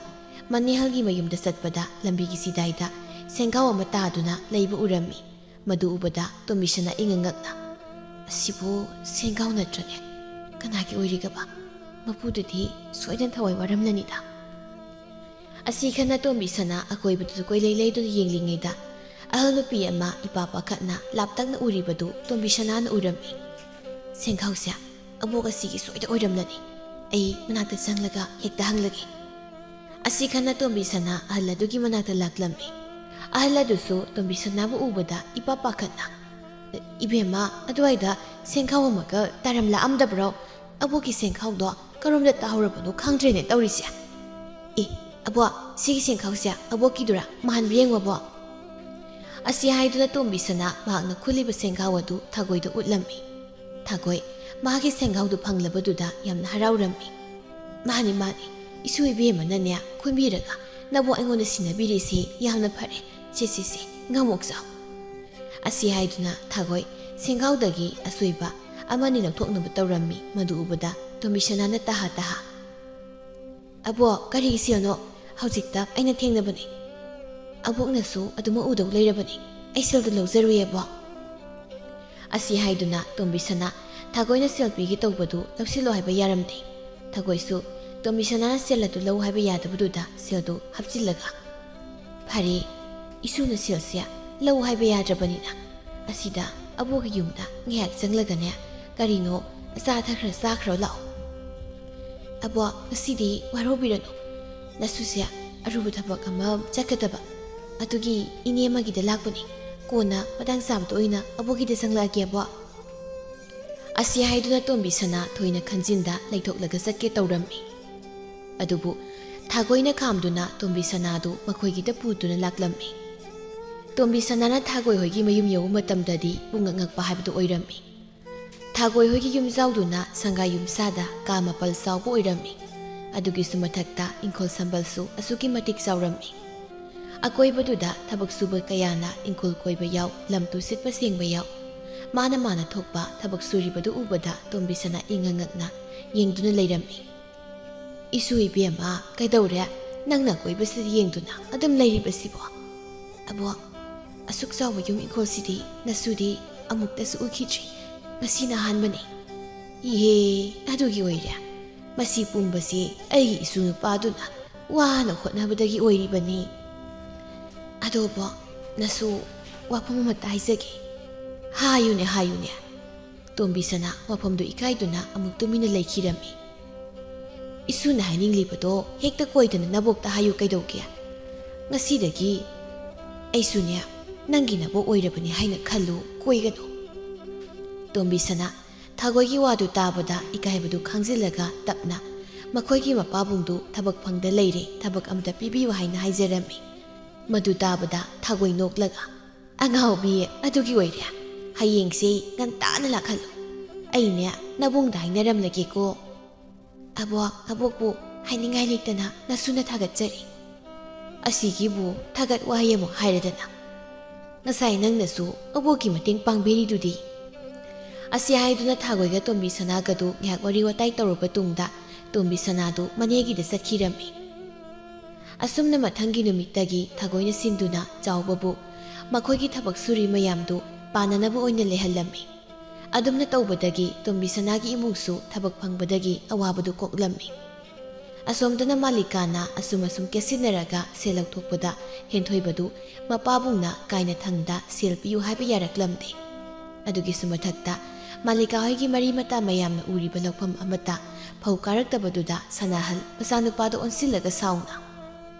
ꯃꯅꯦꯍꯜꯒꯤ ꯃꯌꯨꯝꯗ ꯆꯠꯄꯗ ꯂꯝꯕꯤꯒꯤ ꯆꯤꯗꯥꯏꯗ ꯁꯦꯡꯒꯥꯎ ꯑꯃ ꯇꯥꯗꯨꯅ ꯂꯩꯕ ꯎꯔꯝꯃꯤ꯫ ꯃꯗꯨ ꯎꯕꯗ ꯇꯣꯝꯕꯤ ꯁꯅꯥ ꯏꯉꯛ ꯉꯛꯅ, "ꯑꯁꯤꯕꯨ ꯁꯦꯡꯒꯥꯎ ꯅꯠꯇ꯭ꯔꯅꯦ? ꯀꯅꯥꯒꯤ ꯑꯣꯏꯔꯤꯒꯕ? ꯃꯄꯨꯗꯨꯗꯤ ꯁꯣꯏꯗꯅ ꯊꯋꯥꯏ ꯋꯥꯔꯝꯂꯅꯤꯗ"꯫ ꯑꯁꯤ ꯈꯟꯅ ꯇꯣꯝꯕꯤ ꯁꯅꯥ ꯑꯀꯣꯏꯕꯗꯨꯗ ꯀꯣꯏꯂꯩ ꯂꯩꯗꯨꯅ ꯌꯦꯡꯂꯤꯉꯩꯗ ꯑꯍꯜ ꯅꯨꯄꯤ ꯑꯃ ꯏꯄꯥ ꯄꯥꯈꯠꯅ ꯂꯥꯞꯇꯛꯅ ꯎꯔꯤꯕꯗꯨ ꯇꯣꯝꯕꯤ ꯁꯅꯥꯅ ꯎꯔꯝꯃꯤ꯫ "ꯁꯦꯡꯈꯥꯎꯁꯦ ꯑꯕꯣꯛ ꯑꯁꯤꯒꯤ ꯁꯣꯏꯗ ꯑꯣꯏꯔꯝꯂꯅꯤ꯫ ꯑꯩ ꯃꯅꯥꯛꯇ ꯆꯪꯂꯒ ꯍꯦꯛꯇ ꯍꯪꯂꯒꯦ"꯫ ꯑꯁꯤ ꯈꯟꯅ ꯇꯣꯝꯕꯤ ꯁꯅꯥ ꯑꯍꯜ ꯑꯗꯨꯒꯤ ꯃꯅꯥꯛꯇ ꯂꯥꯛꯂꯝꯃꯤ꯫ ꯑꯍꯜ ꯑꯗꯨꯁꯨ ꯇꯣꯝꯕꯤ ꯁꯅꯥꯕꯨ ꯎꯕꯗ ꯏꯄꯥ ꯄꯥꯈꯠꯅ, "ꯏꯕꯦꯝꯃ, ꯑꯗꯨꯋꯥꯏꯗ ꯁꯦꯡꯈꯥꯎ ꯑꯃꯒ ꯇꯥꯔꯝ ꯂꯥꯛꯑꯝꯗꯕ꯭ꯔꯣ? ꯑꯕꯣꯛꯀꯤ ꯁꯦꯡꯈꯥꯎꯗꯣ ꯀꯔꯣꯝꯗ ꯇꯥꯍꯧꯔꯕꯅꯣ ꯈꯪꯗ꯭ꯔꯦꯅꯦ ꯇꯧꯔꯤꯁꯦ꯫ ꯑꯦ, ꯑꯕꯣꯛ, ꯁꯤꯒꯤ ꯁꯦꯡꯈꯥꯎꯁꯦ ꯑꯕꯣꯛꯀꯤꯗꯨꯔꯥ? ꯃꯥꯟꯕ ꯌꯦꯡꯉꯣ, ꯑꯕꯣꯛ"꯫ ꯑꯁꯤ ꯍꯥꯏꯗꯨꯅ ꯇꯣꯝꯕꯤ ꯁꯅꯥ ꯃꯍꯥꯛꯅ ꯈꯨꯜꯂꯤꯕ ꯁꯦꯡꯈꯥꯎ ꯑꯗꯨ ꯊꯥꯒꯣꯏꯗ ꯎꯠꯂꯝꯃꯤ꯫ ꯊꯥꯒꯣꯏ ꯃꯥꯒꯤ ꯁꯦꯡꯈꯥꯎꯗꯨ ꯐꯪꯂꯕꯗꯨꯗ ꯌꯥꯝꯅ ꯍꯔꯥꯎꯔꯝꯃꯤ꯫ "ꯃꯥꯅꯤ, ꯃꯥꯅꯤ, ꯏꯁꯨ ꯏꯕꯦꯝꯃꯅꯅꯦ ꯈꯨꯟꯕꯤꯔꯒ ꯅꯕꯣꯛ ꯑꯩꯉꯣꯟꯗ ꯁꯤꯟꯅꯕꯤꯔꯤꯁꯤ ꯌꯥꯝꯅ ꯐꯔꯦ꯫ ꯁꯦ, ꯁꯦ, ꯁꯦ, ꯉꯝꯃꯣꯛꯆꯧ"꯫ ꯑꯁꯤ ꯍꯥꯏꯗꯨꯅ ꯊꯥꯒꯣꯏ ꯁꯦꯡꯈꯥꯎꯗꯒꯤ ꯑꯁꯣꯏꯕ ꯑꯃꯅꯤ ꯂꯧꯊꯣꯛꯅꯕ ꯇꯧꯔꯝꯃꯤ꯫ ꯃꯗꯨ ꯎꯕꯗ ꯇꯣꯝꯕꯤ ꯁꯅꯥꯅ ꯇꯍꯥ ꯇꯍꯥ, "ꯑꯕꯣꯛ, ꯀꯔꯤꯒꯤ ꯁꯦꯜꯅꯣ? ꯍꯧꯖꯤꯛꯇ ꯑꯩꯅ ꯊꯦꯡꯅꯕꯅꯤ꯫ ꯑꯕꯣꯛꯅꯁꯨ ꯑꯗꯨꯃꯛ ꯎꯗꯧ ꯂꯩꯔꯕꯅꯤ꯫ ꯑꯩ ꯁꯦꯜꯗꯨ ꯂꯧꯖꯔꯨꯏ, ꯑꯕꯣꯛ"꯫ ꯑꯁꯤ ꯍꯥꯏꯗꯨꯅ ꯇꯣꯝꯕꯤ ꯁꯅꯥ ꯊꯥꯒꯣꯏꯅ ꯁꯦꯜ ꯄꯤꯒꯦ ꯇꯧꯕꯗꯨ ꯂꯧꯁꯤꯜꯂꯣ ꯍꯥꯏꯕ ꯌꯥꯔꯝꯗꯦ꯫ ꯊꯥꯒꯣꯏꯁꯨ ꯇꯣꯝꯕꯤ ꯁꯅꯥꯅ ꯁꯦꯜ ꯑꯗꯨ ꯂꯧ ꯍꯥꯏꯕ ꯌꯥꯗꯕꯗꯨꯗ ꯁꯦꯜꯗꯨ ꯍꯥꯞꯆꯤꯜꯂꯒ, "ꯐꯔꯦ, ꯏꯁꯨꯅ ꯁꯦꯜꯁꯦ ꯂꯧ ꯍꯥꯏꯕ ꯌꯥꯗ꯭ꯔꯕꯅꯤꯅ ꯑꯁꯤꯗ ꯑꯕꯣꯛꯀꯤ ꯌꯨꯝꯗ ꯉꯥꯏꯍꯥꯛ ꯆꯪꯂꯒꯅꯦ, ꯀꯔꯤꯅꯣ ꯑꯆꯥ ꯑꯊꯛ ꯈꯔ ꯆꯥꯈ꯭ꯔꯣ ꯂꯥꯛꯑꯣ꯫ "ꯑꯕꯣꯛ, ꯉꯁꯤꯗꯤ ꯋꯥꯔꯧꯕꯤꯔꯅꯨ, ꯅꯁꯨꯁꯦ ꯑꯔꯨꯕ ꯊꯕꯛ ꯑꯃ ꯆꯠꯀꯗꯕ, ꯑꯗꯨꯒꯤ ꯏꯅꯦ ꯑꯃꯒꯤꯗ ꯂꯥꯛꯄꯅꯤ꯫ ꯀꯣꯟꯅ ꯃꯇꯥꯡ ꯆꯥꯕꯗ ꯑꯣꯏꯅ ꯑꯕꯣꯛꯀꯤꯗ ꯆꯪꯂꯛꯑꯒꯦ, ꯑꯕꯣꯛ"꯫ ꯑꯁꯤ ꯍꯥꯏꯗꯨꯅ ꯇꯣꯝꯕꯤ ꯁꯅꯥ ꯊꯣꯏꯅ ꯈꯟꯖꯤꯟꯗ ꯂꯩꯊꯣꯛꯂꯒ ꯆꯠꯀꯦ ꯇꯧꯔꯝꯃꯤ꯫ ꯑꯗꯨꯕꯨ ꯊꯥꯒꯣꯏꯅ ꯈꯥꯝꯗꯨꯅ ꯇꯣꯝꯕꯤ ꯁꯅꯥꯗꯨ ꯃꯈꯣꯏꯒꯤꯗ ꯄꯨꯗꯨꯅ ꯂꯥꯛꯂꯝꯃꯤ꯫ ꯇꯣꯝꯕꯤ ꯁꯅꯥꯅ ꯊꯥꯒꯣꯏ ꯍꯣꯏꯒꯤ ꯃꯌꯨꯝ ꯌꯧꯕ ꯃꯇꯝꯗꯗꯤ ꯄꯨꯡꯉꯛ ꯉꯛꯄ ꯍꯥꯏꯕꯗꯨ ꯑꯣꯏꯔꯝꯃꯤ꯫ ꯊꯥꯒꯣꯏ ꯍꯣꯏꯒꯤ ꯌꯨꯝꯖꯥꯎꯗꯨꯅ ꯁꯪꯒꯥꯏ ꯌꯨꯝꯁꯥꯗ ꯀꯥ ꯃꯥꯄꯜ ꯆꯥꯎꯕ ꯑꯣꯏꯔꯝꯃꯤ꯫ ꯑꯗꯨꯒꯤꯁꯨ ꯃꯊꯛꯇ ꯏꯪꯈꯣꯜ ꯁꯝꯕꯜꯁꯨ ꯑꯁꯨꯛꯀꯤ ꯃꯇꯤꯛ ꯆꯥꯎꯔꯝꯃꯤ꯫ ꯑꯀꯣꯏꯕꯗꯨꯗ ꯊꯕꯛ ꯁꯨꯕ ꯀꯌꯥꯅ ꯏꯪꯈꯣꯜ ꯀꯣꯏꯕ ꯌꯥꯎ, ꯂꯝ ꯇꯨ ꯁꯤꯠꯄ ꯁꯦꯡꯕ ꯌꯥꯎ꯫ ꯃꯥꯅ ꯃꯥꯅ ꯊꯣꯛꯄ ꯊꯕꯛ ꯁꯨꯔꯤꯕꯗꯨ ꯎꯕꯗ ꯇꯣꯝꯕꯤ ꯁꯅꯥ ꯏꯉꯛ ꯉꯛꯅ ꯌꯦꯡꯗꯨꯅ ꯂꯩꯔꯝꯃꯤ꯫ "ꯏꯁꯨ ꯏꯕꯦꯝꯃ, ꯀꯩꯗꯧꯔꯦ? ꯅꯪꯅ ꯑꯀꯣꯏꯕꯁꯤꯗ ꯌꯦꯡꯗꯨꯅ ꯑꯗꯨꯝ ꯂꯩꯔꯤꯕꯁꯤꯕꯣ?" "ꯑꯕꯣꯛ, ꯑꯁꯨꯛ ꯆꯥꯎꯕ ꯌꯨꯝ ꯏꯪꯈꯣꯜꯁꯤꯗꯤ ꯅꯁꯨꯗꯤ ꯑꯃꯨꯛꯇꯁꯨ ꯎꯈꯤꯗ꯭ꯔꯤ꯫ ꯉꯁꯤꯅ ꯑꯍꯥꯟꯕꯅꯤ꯫" "ꯏꯍꯦ, ꯑꯗꯨꯒꯤ ꯑꯣꯏꯔꯦ꯫ ꯃꯁꯤ ꯄꯨꯝꯕꯁꯤ ꯑꯩꯒꯤ ꯏꯁꯨ ꯅꯨꯄꯥꯗꯨꯅ ꯋꯥꯅ ꯍꯣꯠꯅꯕꯗꯒꯤ ꯑꯣꯏꯔꯤꯕꯅꯤ꯫" "ꯑꯗꯣ ꯑꯕꯣꯛ, ꯅꯁꯨ ꯋꯥꯐꯝ ꯑꯃꯇ ꯍꯥꯏꯖꯒꯦ꯫" "ꯍꯥꯏꯌꯨꯅꯦ, ꯍꯥꯏꯌꯨꯅꯦ꯫" ꯇꯣꯝꯕꯤ ꯁꯅꯥ ꯋꯥꯐꯝꯗꯨ ꯏꯀꯥꯏꯗꯨꯅ ꯑꯃꯨꯛ ꯇꯨꯃꯤꯟꯅ ꯂꯩꯈꯤꯔꯝꯃꯤ꯫ "ꯏꯁꯨꯅ ꯍꯥꯏꯅꯤꯡꯂꯤꯕꯗꯣ ꯍꯦꯛꯇ ꯀꯣꯏꯗꯅ ꯅꯕꯣꯛꯇ ꯍꯥꯏꯌꯨ ꯀꯩꯗꯧꯒꯦ? ꯉꯁꯤꯗꯒꯤ ꯑꯩꯁꯨꯅꯦ ꯅꯪꯒꯤ ꯅꯕꯣꯛ ꯑꯣꯏꯔꯕꯅꯤ ꯍꯥꯏꯅ ꯈꯜꯂꯨ, ꯀꯣꯏꯒꯅꯨ꯫" ꯇꯣꯝꯕꯤ ꯁꯅꯥ ꯊꯥꯒꯣꯏꯒꯤ ꯋꯥꯗꯨ ꯇꯥꯕꯗ ꯏꯀꯥꯏꯕꯗꯨ ꯈꯥꯡꯖꯤꯜꯂꯒ ꯇꯞꯅ ꯃꯈꯣꯏꯒꯤ ꯃꯄꯥꯕꯨꯡꯗꯨ ꯊꯕꯛ ꯐꯪꯗ ꯂꯩꯔꯦ, ꯊꯕꯛ ꯑꯃꯇ ꯄꯤꯕꯤꯌꯨ ꯍꯥꯏꯅ ꯍꯥꯏꯖꯔꯝꯃꯤ꯫ ꯃꯗꯨ ꯇꯥꯕꯗ ꯊꯥꯒꯣꯏ ꯅꯣꯛꯂꯒ, "ꯑꯉꯥꯎꯕꯤ, ꯑꯗꯨꯒꯤ ꯑꯣꯏꯔꯦ꯫ ꯍꯌꯦꯡꯁꯦ ꯉꯟꯇꯥꯅ ꯂꯥꯛꯍꯜꯂꯨ꯫ ꯑꯩꯅꯦ ꯅꯕꯨꯡꯗ ꯍꯥꯏꯅꯔꯝꯂꯒꯦꯀꯣ꯫" "ꯑꯕꯣꯛ, ꯑꯕꯣꯛꯄꯨ ꯍꯥꯏꯅꯤꯡꯉꯥꯏ ꯂꯩꯇꯅ ꯅꯁꯨꯅ ꯊꯥꯒꯠꯆꯔꯤ꯫" "ꯑꯁꯤꯒꯤꯕꯨ ꯊꯥꯒꯠ ꯋꯥꯍꯩ ꯑꯃꯨꯛ ꯍꯥꯏꯔꯗꯅ꯫ ꯉꯁꯥꯏ ꯅꯪꯅꯁꯨ ꯑꯕꯣꯛꯀꯤ ꯃꯇꯦꯡ ꯄꯥꯡꯕꯤꯔꯤꯗꯨꯗꯤ꯫" ꯑꯁꯤ ꯍꯥꯏꯗꯨꯅ ꯊꯥꯒꯣꯏꯒ ꯇꯣꯝꯕꯤ ꯁꯅꯥꯒꯗꯨ ꯉꯥꯏꯍꯥꯛ ꯋꯥꯔꯤ ꯋꯥꯇꯥꯏ ꯇꯧꯔꯕ ꯇꯨꯡꯗ ꯇꯣꯝꯕꯤ ꯁꯅꯥꯗꯨ ꯃꯅꯦꯒꯤꯗ ꯆꯠꯈꯤꯔꯝꯃꯤ꯫ ꯑꯁꯨꯝꯅ ꯃꯊꯪꯒꯤ ꯅꯨꯃꯤꯠꯇꯒꯤ ꯊꯥꯒꯣꯏꯅ ꯁꯤꯟꯗꯨꯅ ꯆꯥꯎꯕꯕꯨ ꯃꯈꯣꯏꯒꯤ ꯊꯕꯛ ꯁꯨꯔꯤ ꯃꯌꯥꯝꯗꯨ ꯄꯥꯟꯅꯅꯕ ꯑꯣꯏꯅ ꯂꯩꯍꯜꯂꯝꯃꯤ꯫ ꯑꯗꯨꯝꯅ ꯇꯧꯕꯗꯒꯤ ꯇꯣꯝꯕꯤ ꯁꯅꯥꯒꯤ ꯏꯃꯨꯡꯁꯨ ꯊꯕꯛ ꯐꯪꯕꯗꯒꯤ ꯑꯋꯥꯕꯗꯨ ꯀꯣꯛꯂꯝꯃꯤ꯫ ꯑꯁꯣꯝꯗꯅ ꯃꯥꯂꯤꯀꯥꯅ ꯑꯁꯨꯝ ꯑꯁꯨꯝ ꯀꯦꯠꯁꯤꯟꯅꯔꯒ ꯁꯦꯜ ꯂꯧꯊꯣꯛꯄꯗ ꯍꯦꯟꯊꯣꯏꯕꯗꯨ ꯃꯄꯥꯕꯨꯡꯅ ꯀꯥꯏꯅ ꯊꯪꯗ ꯁꯦꯜ ꯄꯤꯌꯨ ꯍꯥꯏꯕ ꯌꯥꯔꯛꯂꯝꯗꯦ꯫ ꯑꯗꯨꯒꯤꯁꯨ ꯃꯊꯛꯇ ꯃꯥꯂꯤꯀꯥ ꯍꯣꯏꯒꯤ ꯃꯔꯤ ꯃꯇꯥ ꯃꯌꯥꯝꯅ ꯎꯔꯤꯕ ꯂꯧꯐꯝ ꯑꯃꯠꯇ ꯐꯧ ꯀꯥꯔꯛꯇꯕꯗꯨꯗ ꯁꯅꯥꯍꯜ ꯃꯆꯥꯅꯨꯄꯥꯗ ꯑꯣꯟꯁꯤꯜꯂꯒ ꯁꯥꯎꯅ,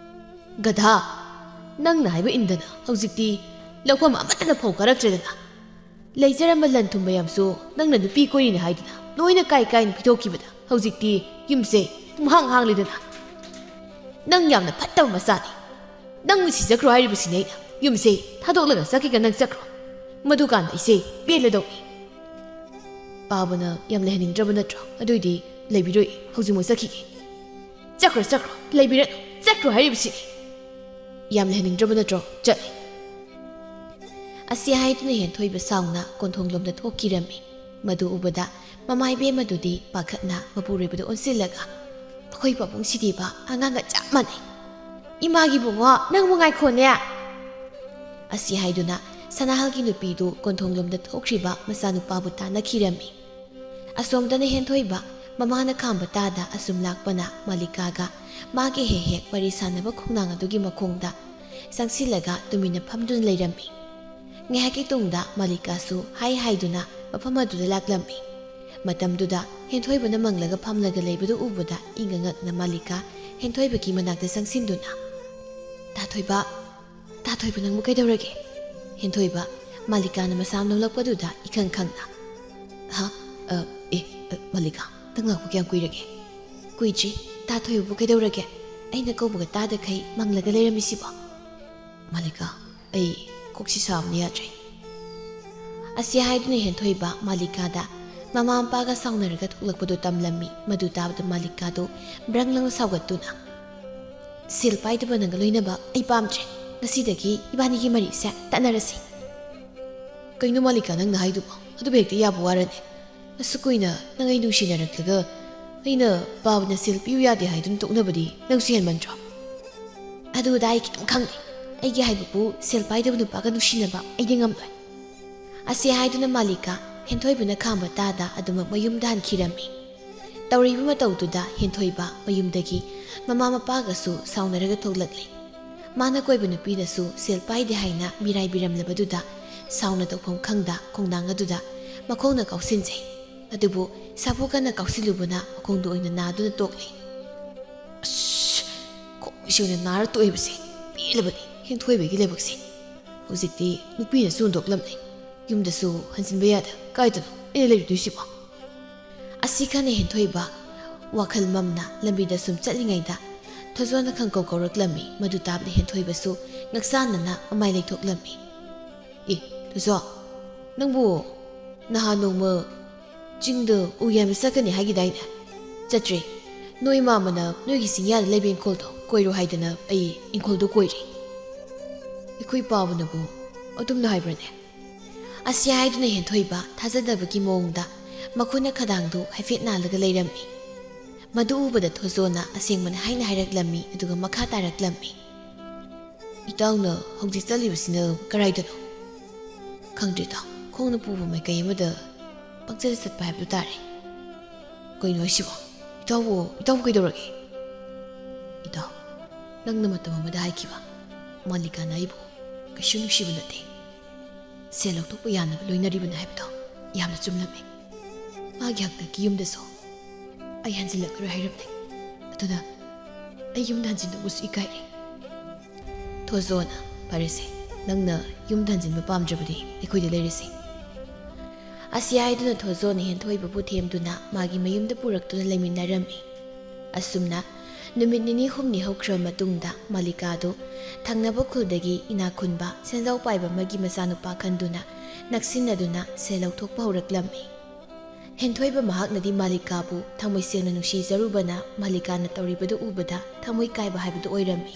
"ꯒꯙꯥ, ꯅꯪꯅ ꯍꯥꯏꯕ ꯏꯟꯗꯅ ꯍꯧꯖꯤꯛꯇꯤ ꯂꯧꯐꯝ ꯑꯃꯠꯇꯅ ꯐꯧ ꯀꯥꯔꯛꯇ꯭ꯔꯦꯗꯅ꯫ ꯂꯩꯖꯔꯝꯕ ꯂꯟ ꯊꯨꯝ ꯃꯌꯥꯝꯁꯨ ꯅꯪꯅ ꯅꯨꯄꯤ ꯀꯣꯏꯔꯤꯅꯦ ꯍꯥꯏꯗꯨꯅ ꯂꯣꯏꯅ ꯀꯥꯏ ꯀꯥꯏꯅ ꯄꯤꯊꯣꯛꯈꯤꯕꯗ ꯍꯧꯖꯤꯛꯇꯤ ꯌꯨꯝꯁꯦ ꯄꯨꯡꯍꯥꯡ ꯍꯥꯡꯂꯤꯗꯅ꯫ ꯅꯪ ꯌꯥꯝꯅ ꯐꯠꯇꯕ ꯃꯆꯥꯅꯤ꯫ ꯅꯪ ꯅꯨꯡꯁꯤꯖꯈ꯭ꯔꯣ ꯍꯥꯏꯔꯤꯕꯁꯤꯅꯦ ꯑꯩꯅ꯫ ꯌꯨꯝꯁꯦ ꯊꯥꯗꯣꯛꯂꯒ ꯆꯠꯈꯤꯒ ꯅꯪ ꯆꯠꯈ꯭ꯔꯣ꯫ ꯃꯗꯨꯀꯥꯟꯗ ꯑꯩꯁꯦ ꯄꯦꯜꯂꯗꯧꯅꯤ꯫ ꯄꯥꯕꯅ ꯌꯥꯝ ꯂꯩꯍꯟꯅꯤꯡꯗ꯭ꯔꯕ ꯅꯠꯇ꯭ꯔꯣ? ꯑꯗꯨꯏꯗꯤ ꯂꯩꯕꯤꯔꯣꯏ, ꯍꯧꯖꯤꯛꯃꯛ ꯆꯠꯈꯤꯒꯦ꯫ ꯆꯠꯈ꯭ꯔꯣ, ꯆꯠꯈ꯭ꯔꯣ, ꯂꯩꯕꯤꯔꯅꯨ, ꯆꯠꯈ꯭ꯔꯣ ꯍꯥꯏꯔꯤꯕꯁꯤꯅꯤ꯫ ꯌꯥꯝ ꯂꯩꯍꯟꯅꯤꯡꯗ꯭ꯔꯕ ꯅꯠꯇ꯭ꯔꯣ? ꯆꯠꯂꯦ꯫" ꯑꯁꯤ ꯍꯥꯏꯗꯨꯅ ꯍꯦꯟꯊꯣꯏꯕ ꯁꯥꯎꯅ ꯀꯣꯟꯊꯣꯡꯂꯣꯝꯗ ꯊꯣꯛꯈꯤꯔꯝꯃꯤ꯫ ꯃꯗꯨ ꯎꯕꯗ ꯃꯃꯥ ꯏꯕꯦꯝꯃꯗꯨꯗꯤ ꯄꯥꯈꯠꯅ ꯃꯄꯨꯔꯣꯏꯕꯗ ꯑꯣꯟꯁꯤꯜꯂꯒ, "ꯑꯩꯈꯣꯏ ꯄꯥꯕꯨꯡꯁꯤꯗꯤꯕ ꯑꯉꯥꯡꯒ ꯆꯞ ꯃꯥꯟꯅꯩ꯫ ꯏꯃꯥꯒꯤ ꯕꯨꯡꯉꯣ, ꯅꯪꯕꯨ ꯉꯥꯏꯈꯣꯅꯦ!" ꯑꯁꯤ ꯍꯥꯏꯗꯨꯅ ꯁꯅꯥꯍꯜꯒꯤ ꯅꯨꯄꯤꯗꯨ ꯀꯣꯟꯊꯣꯡꯂꯣꯝꯗ ꯊꯣꯛꯈ꯭ꯔꯤꯕ ꯃꯆꯥꯅꯨꯄꯥꯕꯨ ꯇꯥꯟꯅꯈꯤꯔꯝꯃꯤ꯫ ꯑꯁꯣꯝꯗꯅ ꯍꯦꯟꯊꯣꯏꯕ ꯃꯃꯥꯅ ꯈꯥꯝꯕ ꯇꯥꯗ ꯑꯁꯨꯝ ꯂꯥꯛꯄꯅ ꯃꯥꯂꯤꯀꯥꯒ ꯃꯥꯒꯤ ꯍꯦꯛ ꯍꯦꯛ ꯋꯥꯔꯤ ꯁꯥꯟꯅꯕ ꯈꯣꯡꯅꯥꯡ ꯑꯗꯨꯒꯤ ꯃꯈꯣꯡꯗ ꯆꯪꯁꯤꯜꯂꯒ ꯇꯨꯃꯤꯟꯅ ꯐꯝꯗꯨꯅ ꯂꯩꯔꯝꯃꯤ꯫ ꯉꯥꯏꯍꯥꯛꯀꯤ ꯇꯨꯡꯗ ꯃꯥꯂꯤꯀꯥꯁꯨ ꯍꯥꯏ ꯍꯥꯏꯗꯨꯅ ꯃꯐꯝ ꯑꯗꯨꯗ ꯂꯥꯛꯂꯝꯃꯤ꯫ ꯃꯇꯝꯗꯨꯗ ꯍꯦꯟꯊꯣꯏꯕꯅ ꯃꯪꯂꯒ ꯐꯝꯂꯒ ꯂꯩꯕꯗꯨ ꯎꯕꯗ ꯏꯪꯉ ꯉꯛꯅ ꯃꯥꯂꯤꯀꯥ ꯍꯦꯟꯊꯣꯏꯕꯒꯤ ꯃꯅꯥꯛꯇ ꯆꯪꯁꯤꯟꯗꯨꯅ, "ꯇꯥꯊꯣꯏꯕ, ꯇꯥꯊꯣꯏꯕ, ꯅꯪꯕꯨ ꯀꯩꯗꯧꯔꯒꯦ?" ꯍꯦꯟꯊꯣꯏꯕ ꯃꯥꯂꯤꯀꯥꯅ ꯃꯁꯥ ꯅꯣꯛꯂꯛꯄꯗꯨꯗ ꯏꯈꯪ ꯈꯪꯅ, "ꯍꯥ? ꯑ, ꯑꯦ, ꯑ, ꯃꯥꯂꯤꯀꯥ, ꯅꯪ ꯂꯥꯛꯄ ꯀꯌꯥꯝ ꯀꯨꯏꯔꯒꯦ?" "ꯀꯨꯏꯗ꯭ꯔꯤ꯫ ꯇꯥꯊꯣꯏꯕꯕꯨ ꯀꯩꯗꯧꯔꯒꯦ? ꯑꯩꯅ ꯀꯧꯕꯒ ꯇꯥꯗꯈꯩ ꯃꯪꯂꯒ ꯂꯩꯔꯝꯃꯤꯁꯤꯕꯣ?" "ꯃꯥꯂꯤꯀꯥ, ꯑꯩ ꯀꯣꯛꯁꯤ ꯁꯥꯕꯅ ꯌꯥꯗ꯭ꯔꯦ꯫" ꯑꯁꯤ ꯍꯥꯏꯗꯨꯅ ꯍꯦꯟꯊꯣꯏꯕ ꯃꯥꯂꯤꯀꯥꯗ ꯃꯃꯥ ꯃꯄꯥꯒ ꯁꯥꯎꯅꯔꯒ ꯊꯣꯛꯂꯛꯄꯗꯨ ꯇꯝꯂꯝꯃꯤ꯫ ꯃꯗꯨ ꯇꯥꯕꯗ ꯃꯥꯂꯤꯀꯥꯗꯨ ꯕ꯭ꯔꯪ ꯂꯪꯅ ꯁꯥꯎꯒꯠꯇꯨꯅ, "ꯁꯦꯜ ꯄꯥꯏꯗꯕ ꯅꯪꯒ ꯂꯣꯏꯅꯕ ꯑꯩ ꯄꯥꯝꯗ꯭ꯔꯦ꯫ ꯉꯁꯤꯗꯒꯤ ꯏꯕꯥꯅꯤꯒꯤ ꯃꯔꯤꯁꯦ ꯇꯠꯅꯔꯁꯤ꯫" "ꯀꯩꯅꯣ ꯃꯥꯂꯤꯀꯥ, ꯅꯪꯅ ꯍꯥꯏꯗꯨꯕꯣ? ꯑꯗꯨꯕꯨ ꯍꯦꯛꯇ ꯌꯥꯕ ꯋꯥꯔꯅꯦ? ꯑꯁꯨꯛ ꯀꯨꯏꯅ ꯅꯪ ꯑꯩ ꯅꯨꯡꯁꯤꯅꯔꯛꯂꯒ ꯑꯩꯅ ꯄꯥꯕꯅ ꯁꯦꯜ ꯄꯤꯌꯨ ꯌꯥꯗꯦ ꯍꯥꯏꯗꯨꯅ ꯇꯣꯛꯅꯕꯗꯤ ꯅꯪꯁꯨ ꯍꯦꯟꯃꯟꯗ꯭ꯔꯣ?" "ꯑꯗꯨꯗ ꯑꯩ ꯈꯤꯇꯪ ꯈꯪꯗꯦ꯫ ꯑꯩꯒꯤ ꯍꯥꯏꯕꯕꯨ ꯁꯦꯜ ꯄꯥꯏꯗꯕ ꯅꯨꯄꯥꯒ ꯅꯨꯡꯁꯤꯅꯕ ꯑꯩꯗꯤ ꯉꯝꯂꯣꯏ꯫" ꯑꯁꯤ ꯍꯥꯏꯗꯨꯅ ꯃꯥꯂꯤꯀꯥ ꯍꯦꯟꯊꯣꯏꯕꯅ ꯈꯥꯝꯕ ꯇꯥꯗ ꯑꯗꯨꯃꯛ ꯃꯌꯨꯝꯗ ꯍꯟꯈꯤꯔꯝꯃꯤ꯫ ꯇꯧꯔꯤꯕ ꯃꯇꯧꯗꯨꯗ ꯍꯦꯟꯊꯣꯏꯕ ꯃꯌꯨꯝꯗꯒꯤ ꯃꯃꯥ ꯃꯄꯥꯒꯁꯨ ꯁꯥꯎꯅꯔꯒ ꯊꯣꯛꯂꯛꯂꯦ꯫ ꯃꯥꯅ ꯀꯣꯏꯕ ꯅꯨꯄꯤꯅꯁꯨ ꯁꯦꯜ ꯄꯥꯏꯗꯦ ꯍꯥꯏꯅ ꯃꯤꯔꯥꯏꯕꯤꯔꯝꯂꯕꯗꯨꯗ ꯁꯥꯎꯅ ꯇꯧꯐꯝ ꯈꯪꯗ ꯈꯣꯡꯅꯥꯡ ꯑꯗꯨꯗ ꯃꯈꯣꯡꯅ ꯀꯥꯎꯁꯤꯟꯖꯩ꯫ ꯑꯗꯨꯕꯨ ꯁꯥꯐꯨ ꯀꯟꯅ ꯀꯥꯎꯁꯤꯜꯂꯨꯕꯅ ꯃꯈꯣꯡꯗ ꯑꯣꯏꯅ ꯅꯥꯗꯨꯅ ꯇꯣꯛꯂꯦ꯫ ꯑꯁ! ꯈꯣꯡꯁꯤ ꯑꯣꯏꯅ ꯅꯥꯔ ꯇꯣꯛꯏꯕꯁꯦ ꯄꯦꯜꯂꯕꯅꯤ ꯍꯦꯟꯊꯣꯏꯕꯒꯤ ꯂꯥꯏꯕꯛꯁꯦ꯫ ꯍꯧꯖꯤꯛꯇꯤ ꯅꯨꯄꯤꯅꯁꯨ ꯍꯨꯟꯗꯣꯛꯂꯝꯂꯦ꯫ ꯌꯨꯝꯗꯁꯨ ꯍꯟꯖꯤꯟꯕ ꯌꯥꯗ ꯀꯥꯏꯗꯅꯣ ꯑꯩꯅ ꯂꯩꯔꯨꯗꯣꯏꯁꯤꯕꯣ? ꯑꯁꯤ ꯈꯟꯅ ꯍꯦꯟꯊꯣꯏꯕ ꯋꯥꯈꯜ ꯃꯝꯅ ꯂꯝꯕꯤꯗ ꯁꯨꯝ ꯆꯠꯂꯤꯉꯩꯗ ꯊꯣꯏꯖꯣꯅ ꯈꯪꯀꯧ ꯀꯧꯔꯛꯂꯝꯃꯤ꯫ ꯃꯗꯨ ꯇꯥꯕꯗ ꯍꯦꯟꯊꯣꯏꯕꯁꯨ ꯉꯛꯁꯥꯟꯅꯅ ꯃꯃꯥꯏ ꯂꯩꯊꯣꯛꯂꯝꯃꯤ꯫ "ꯑꯦ, ꯊꯣꯏꯖꯣ, ꯅꯪꯕꯨ ꯅꯍꯥꯟ ꯅꯣꯡꯃ ꯆꯤꯡꯗ ꯎ ꯌꯥꯟꯕ ꯆꯠꯀꯅꯤ ꯍꯥꯏꯈꯤꯗꯥꯏꯅꯦ? ꯆꯠꯇ꯭ꯔꯦ꯫ ꯅꯣꯏ ꯃꯥꯃꯅ ꯅꯣꯏꯒꯤ ꯆꯤꯡꯌꯥꯗ ꯂꯩꯕ ꯏꯪꯈꯣꯜꯗꯣ ꯀꯣꯏꯔꯣ ꯍꯥꯏꯗꯅ ꯑꯩ ꯏꯪꯈꯣꯜꯗꯣ ꯀꯣꯏꯔꯦ꯫" "ꯑꯩꯈꯣꯏ ꯄꯥꯕꯅꯕꯨ ꯑꯗꯨꯝꯅ ꯍꯥꯏꯕ꯭ꯔꯅꯦ?" ꯑꯁꯤ ꯍꯥꯏꯗꯨꯅ ꯍꯦꯟꯊꯣꯏꯕ ꯊꯥꯖꯗꯕꯒꯤ ꯃꯑꯣꯡꯗ ꯃꯈꯨꯠꯅ ꯈꯗꯥꯡꯗꯨ ꯍꯥꯏꯐꯦꯠ ꯅꯥꯜꯂꯒ ꯂꯩꯔꯝꯃꯤ꯫ ꯃꯗꯨ ꯎꯕꯗ ꯊꯣꯏꯖꯣꯅ ꯑꯁꯦꯡꯕꯅꯤ ꯍꯥꯏꯅ ꯍꯥꯏꯔꯛꯂꯝꯃꯤ, ꯑꯗꯨꯒ ꯃꯈꯥ ꯇꯥꯔꯛꯂꯝꯃꯤ꯫ "ꯏꯇꯥꯎꯅ ꯍꯧꯖꯤꯛ ꯆꯠꯂꯤꯕꯁꯤꯅ ꯀꯔꯥꯏꯗꯅꯣ?" "ꯈꯪꯗ꯭ꯔꯦꯗ, ꯈꯣꯡꯅ ꯄꯨꯕ ꯃꯥꯏꯀꯩ ꯑꯃꯗ ꯄꯪꯆꯠꯇ ꯆꯠꯄ ꯍꯥꯏꯕꯗꯨ ꯇꯥꯔꯦ꯫" "ꯀꯩꯅꯣ ꯍꯥꯏꯁꯤꯕꯣ? ꯏꯇꯥꯎꯕꯨ, ꯏꯇꯥꯎꯕꯨ ꯀꯩꯗꯧꯔꯒꯦ?" "ꯏꯇꯥꯎ, ꯅꯪꯅ ꯃꯇꯝ ꯑꯃꯗ ꯍꯥꯏꯈꯤꯕ ꯃꯥꯂꯤꯀꯥꯅ ꯑꯩꯕꯨ ꯀꯩꯁꯨ ꯅꯨꯡꯁꯤꯕ ꯅꯠꯇꯦ, ꯁꯦꯜ ꯂꯧꯊꯣꯛꯄ ꯌꯥꯅꯕ ꯂꯣꯏꯅꯔꯤꯕꯅꯤ ꯍꯥꯏꯕꯗꯣ ꯌꯥꯝꯅ ꯆꯨꯝꯂꯝꯃꯤ꯫ ꯃꯥꯒꯤ ꯍꯥꯛꯇꯛꯀꯤ ꯌꯨꯝꯗꯁꯨ ꯑꯩ ꯍꯟꯖꯤꯜꯂꯛꯂꯔꯣꯏ ꯍꯥꯏꯔꯝꯂꯦ꯫ ꯑꯗꯨꯅ ꯑꯩ ꯌꯨꯝꯗ ꯍꯟꯖꯤꯟꯗꯧꯕꯁꯨ ꯏꯀꯥꯏꯔꯦ꯫" ꯊꯣꯖꯣꯅ, "ꯐꯔꯦꯁꯦ, ꯅꯪꯅ ꯌꯨꯝꯗ ꯍꯟꯖꯤꯟꯕ ꯄꯥꯝꯗ꯭ꯔꯕꯗꯤ ꯑꯩꯈꯣꯏꯗ ꯂꯩꯔꯁꯤ꯫" ꯑꯁꯤ ꯍꯥꯏꯗꯨꯅ ꯊꯣꯖꯣꯅ ꯍꯦꯟꯊꯣꯏꯕꯕꯨ ꯊꯦꯝꯗꯨꯅ ꯃꯥꯒꯤ ꯃꯌꯨꯝꯗ ꯄꯨꯔꯛꯇꯨꯅ ꯂꯩꯃꯤꯟꯅꯔꯝꯃꯤ꯫ ꯑꯁꯨꯝꯅ ꯅꯨꯃꯤꯠ ꯅꯤꯅꯤ ꯍꯨꯝꯅꯤ ꯍꯧꯈ꯭ꯔꯕ ꯃꯇꯨꯡꯗ ꯃꯥꯂꯤꯀꯥꯗꯨ ꯊꯪꯅꯕ ꯈꯨꯜꯗꯒꯤ ꯏꯅꯥꯛ ꯈꯨꯟꯕ ꯁꯦꯟꯖꯥꯎ ꯄꯥꯏꯕ ꯑꯃꯒꯤ ꯃꯆꯥꯅꯨꯄꯥ ꯈꯟꯗꯨꯅ ꯅꯛꯁꯤꯟꯅꯗꯨꯅ ꯁꯦꯜ ꯂꯧꯊꯣꯛꯄ ꯍꯧꯔꯛꯂꯝꯃꯤ꯫ ꯍꯦꯟꯊꯣꯏꯕ ꯃꯍꯥꯛꯅꯗꯤ ꯃꯥꯂꯤꯀꯥꯕꯨ ꯊꯃꯣꯏ ꯁꯦꯡꯅ ꯅꯨꯡꯁꯤꯖꯔꯨꯕꯅ ꯃꯥꯂꯤꯀꯥꯅ ꯇꯧꯔꯤꯕꯗꯨ ꯎꯕꯗ ꯊꯃꯣꯏ ꯀꯥꯏꯕ ꯍꯥꯏꯕꯗꯨ ꯑꯣꯏꯔꯝꯃꯤ꯫